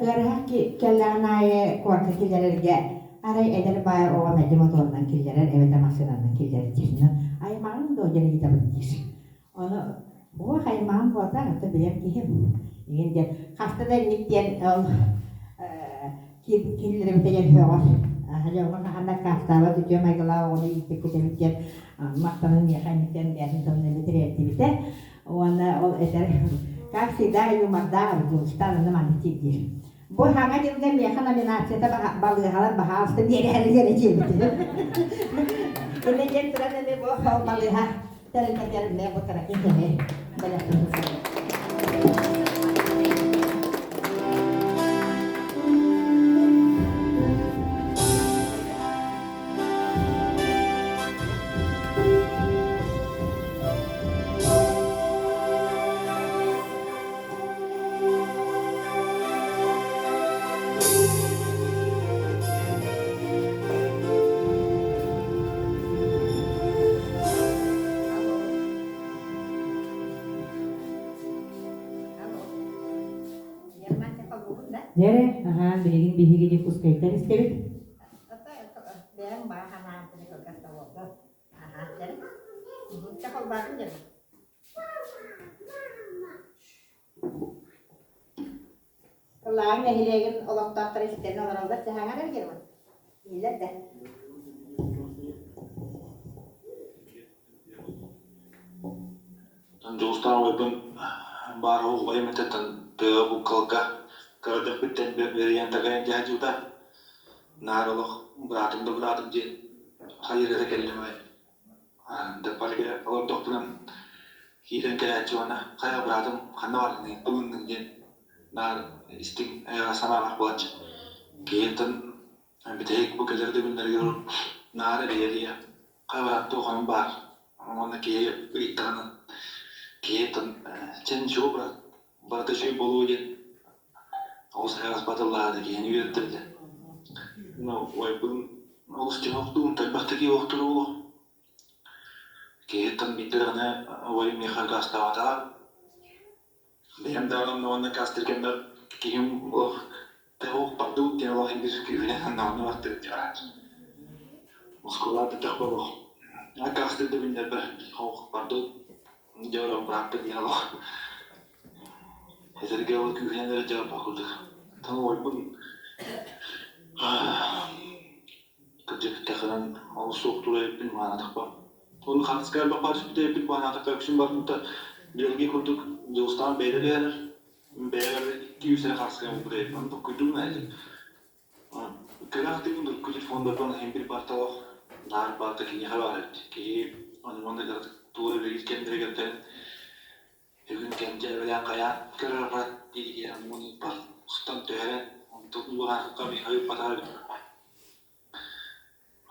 Ыарыһах кэллэҕин аайы куоракка киллэрэргэ арай эдэр баай оҕо мэлдьи мотуорунан киллэрэр эбэтэр массыынанан киллэрэр диир. Аймаҕыҥ дуо диэн ыйытабын диир. Ону уох аймаҕым буолбатах, ото билэр киһим игин диэн хаста да инник диэн ол киллэрибитэ диэн һөҕөр. Дьоҥҥо хаһан да аккаастаабат үтүө майгылаах оҕону ииппиккит эбит диэн махтанан миэхэ инник диэн бэйэтин тылын эмиэ тириэрдибитэ. Уонна ол этэр как всегда юмордаах эбит Дьулустаан онно маннык диир. Бу Саҥа дьылга миэхэ номинацията балыыһалар баһаалыста биэрээри эрэ диэбит. Иннэ диэн туран эмиэ бу ол балыыһа тэрилтэтигэр эмиэ бу кыракый кэми бэлэхтиир. Дьэрэ, аһаа, билигин биһиги Дьокуускайтан истэбит. Кылааҥ нэһилиэгин олохтоохторо истэн олороллор дьаһаҥар эргэрмин. Иилэр да. Дьулустаан убайбын баар убайым этэ тыа булкалга кыра эрдэхпиттэн бэрийэн такайан дьаһадьыыта наар олох быраатым да быраатым диэн хайыыр эрэ кэллим аҕай Деппарга олордохпунан киирэн кэлээччи уонна хайа быраатым ханна барыҥный ылынныҥ диэн наар истиҥ санаалаах буолааччы. Киһиттэн бүтэһик бу кэлэр да күннэригэр наар эрийэ-эрийэ хайа быраат туох онон баар уонна киһи ыйыттаҕына киһиттэн чэ ничего брат барыта үчүгэй буолуо диэн олус аһаҕас батыллаһаата киһини үөрдэрдэ. Убайбын олус дьоһохтуун элбэхтик киһи олохтуур буолуо. Киһиттэн биирдэ даҕаны убайым миэхэ аккаастаабатаҕа. Бэйэм даҕаны уонна аккаастыыр кэммэр киһим олох тэһуох бардыбыт диэн олох иҥдир күүһүнэн аннаҕына бардыбыт диэн барааччы. Москваҕа да олох аккаастыыр да күннэрбэр олох бардыбыт дьэ олох бырааппыт диэн олох Этэргэ ол күүһүнэн эрэ дьарбах курдук. Оттон уойбун кырдьык тэхэнэн олус суохтуур эбиппин маанатахпа. Оны хаартыска элбэх баар түспүт эбиппин маанатахха үксүн барбыта билэрги курдук Дьулустаан бэйэтэ түһэрэр. Бэйэбэр 200 эрэ хаартыска булбут эбиппин. Ону токкуйдуум этим. Кыра тыын урукку телефоннарбын иһин бир барталах наар баарта киниэхэ баар эбит. Киһи ону манна кыратык туора үлэлиир кэмнэригэр Бүгүн кэмчээбэлээн хайаан көрөр дии муҥун устан түһэрэн, онтон уораахха миэхэ ыыппатаҕа эбит.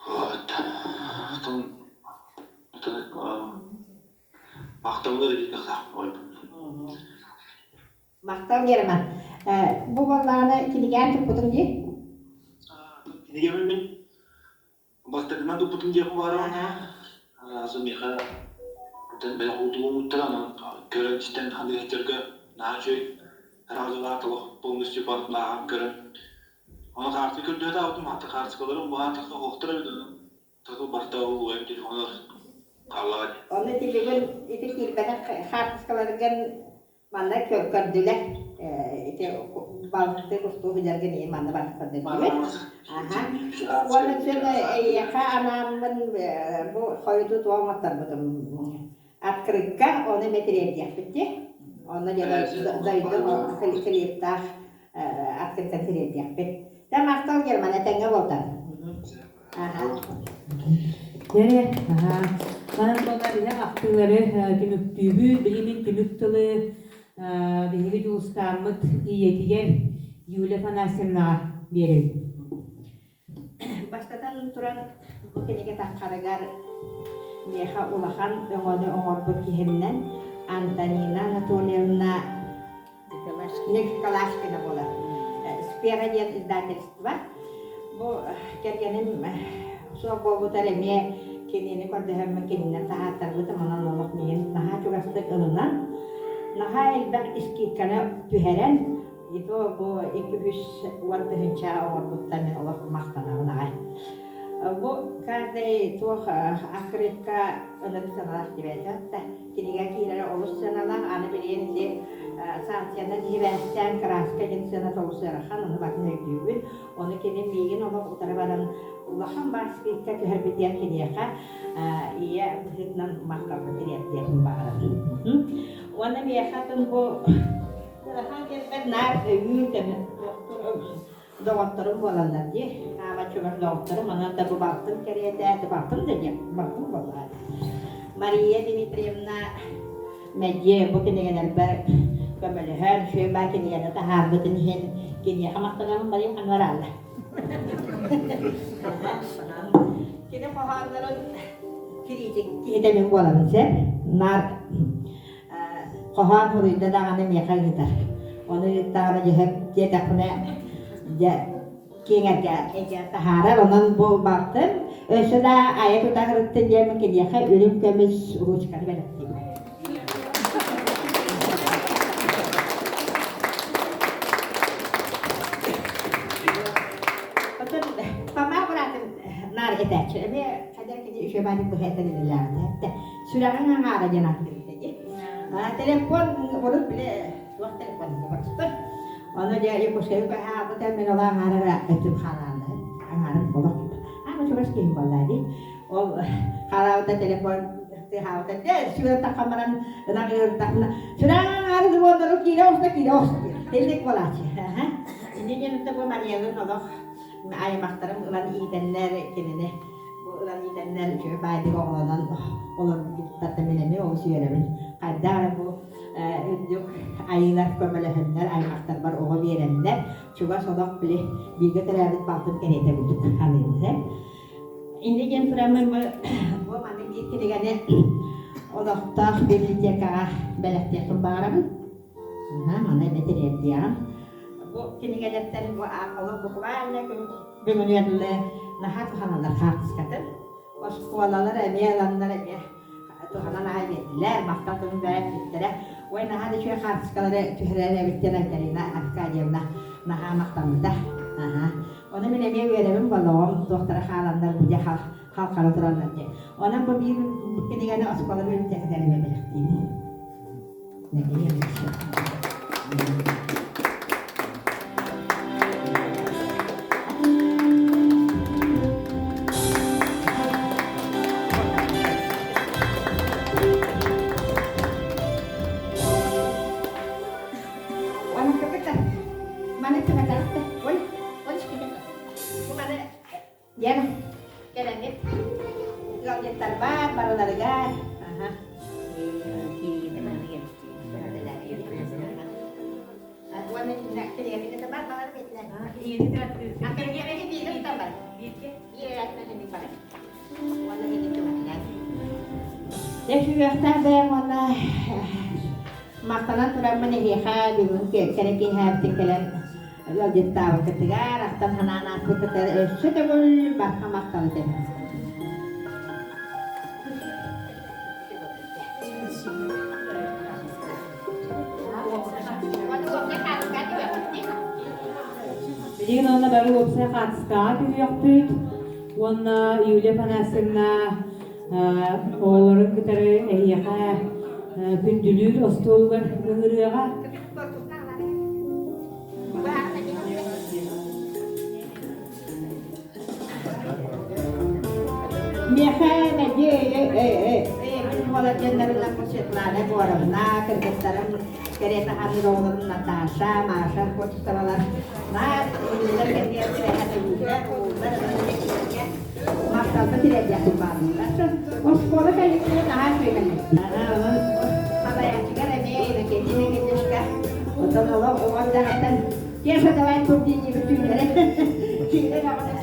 Вот. Оттон махтабын эрэ диэтэхтэх Махтал Герман. Бу буоллаҕына кинигээн туппутуҥ дии? Кинигэбин мин Бастакынан туппутум диэххэ баара. Аны миэхэ бэлэх уутулуҥуттар онон көрөн-истэн хандыһыттарга наһаа үчүгэй радиолаах олох полностью барытын ааҕан көрөн ону хаартыска көрдөһө аабытым хата хаартыскаларым баатахха хоһтор эбит онон тату барыта ол уйам телефонугар хааллаҕа дии. Ону ити бүгүн ити киирбэтэх хаартыскаларгын Манна көрдүлэр. Ити балыктыы кустуу сылдьаргын ийэм манна баран көрдөрдүбүт. Аха. Уонна сен эйиэхэ анааммын бу хойутуу туох оҥотторбутум. Открытка ону эмэ тириэрдиэхпит дии. Онно дьэ дойду клиптаах открытка тириэрдиэхпит. Тэ махтал Герман этэҥҥэ буолтар. Дьэ, аһаа. Манан буоллар иһэ ахтыылары түмүктүүбүт. Билигин түмүк тылы биһиги Дьулустааммыт ийэтигэр Юлия Афанасьевнаҕа биэрэбит. Бастатан туран, бу кинигэ таххарыгар миэхэ улахан өҥөнү оҥорбут киһимнэн Антонина Анатольевна Николашкина буолар. Сфера диэн издательство. Бу кэргэним суох буолбутар эмиэ кинини көрдөһөммүн кининэн таһааттарбытым, онон олох миигин наһаа чугастык ылынан, наһаа элбэх скидканы түһэрэн, и то бу 210 тыһыынча оҥорбуттар мин олох махтанабын аҕай. Бу каждый туох аккырыыкка ынырык сыаналаах диэбэтэ да кинигэ киирэрэ олус сыаналаах аны билигин ити санкциянан сибээстээн краска диэн сыаната олус ыарахан ону батын өйдүүбүн ону кини миигин олох утары баран улахан баар скидка түһэрбит диэн киниэхэ ийэ быһыытынан махталбын тириэрдиэхпин баҕарабын уонна миэхэ атын бу ыарахан кэммэр наар өйүүр доҕотторум буолаллар дии. Аама чугас доҕотторум, онон да бу балтым кэриэтэ, балтым да диэн, балтым буоллаҕа. Мария Дмитриевна мэлдьи бу кинигэлэрбэр көмөлөһөн, үчүгэй баар кинигэни таһаарбытын иһин киниэхэ махтанабын Мария Анваралла. Кини хоһооннорун кириитик киһитэ мин буолабын сөп. Наар хоһоон суруйда даҕаны миэхэ ыытар. Ону ыыттаҕына дьэ диэтэхпинэ дьэ киэҥ эйгэ таһаарар. Онон бу балтым өссө да айа тута сырыттын диэммин киниэхэ үрүҥ көмүс ручканы бэлэхтиибин. Оттон Фома быраатым наар этээччи. Эмиэ хайдах кини үчүгэй баайдык быһа этэн идэлээҕэ. Сүрэҕиҥ аҥаара диэн ааттыыр этэ. Телефон урут бile туох телефон барыспыт. Ону дьэ Якутскайга көһөөбүтэ мин ол аҥаарара өттүм хаалаанна. Аҥаарым олох аама чугас киһим буолла дии. Ол хаалаабыта телефон тыаһаабыта дьэ сүрэн таххан баран ынах ыырдахпына сүрэҕиҥ аҥаара звоннору киирэ оҕуста киирэ оҕуста Тилик буолааччы. Инньэ диэн бу Мариялыын олох аймахтарым ылан иитэннэр кинини Бу ылан иитэннэр үчүгэй баайдык оҕолонон олорбуттартан мин эмиэ олус үөрэбин. Хайдах эрэ бу үрдүк айыылар көмөлөһөннөр, аймахтарбар оҕо биэрэннэр, чугас олох били бииргэ төрөөбүт балтым кэриэтэ курдук саныыбын. Инньэ диэн тураммын бу, бу маннык биир кинигэни олохтоох библиотекаҕа бэлэхтиэхпин баҕарабын. Маны эмиэ тириэрдиэҕим. Бу кинигэлэртэн бу олох буквально күн бүгүнүгэр дылы наһаа туһаналлар хаартыскатын. Оскуолалар эмиэ ыланнар эмиэ туһанан аҕай биэрдилэр, махтал тылын бэрээппиттэрэ. Ой, наһаа да үчүгэй хаартыскалары түһэрэр эбит диэн Айталина Аркадьевна наһаа махтаммыта. Аһа. Ону мин эмиэ үөрэбин болоҕом, туохтара хааланнар бу дьэ халхара тураллар диэн. Онон бу биир кинигэни оскуола библиотекатыгар эмиэ бэлэхтиибин. Диэн кэлэҥҥит ыалдьыттарбар барыларыгар Дьэ сүһүөхтээх бэйэм уонна махтанан тураммын эһиэхэ бүгүн кэрэ киэһээбитин кэлэн ыалдьыттаабыккытыгар, ахтан санаан ааспыккытыгар өссө төгүл барҕа махтал этэбин. Билигин онно бары уопсай хаартыскаҕа түһүөхпүт уонна Юлия Афанасьевна оҕолорун кытары эһиэхэ күндүлүүр остуолугар ыҥырыаҕа. Миэхэ мэлдьи өйөбүл буолар дьоннорунан бу Светлана Егоровна, кыргыттарым кэриэтэ ханыыр оҕолорум Наташа, Маша Кочетовалар наар үлэлэр кэннигэр түбэһэн ууллар, ууллар, махталга тириэрдиэхпин баҕарбыттар. Оскуола кэлликтэрэ наһаа үчүгэй кэлликтэр. Салайааччыгар эмиэ Иннокентий Иннокентьевичка оттон олох оҕо эрдэҕиттэн Кеша давай тур диэни түүннэри киирэн аҕан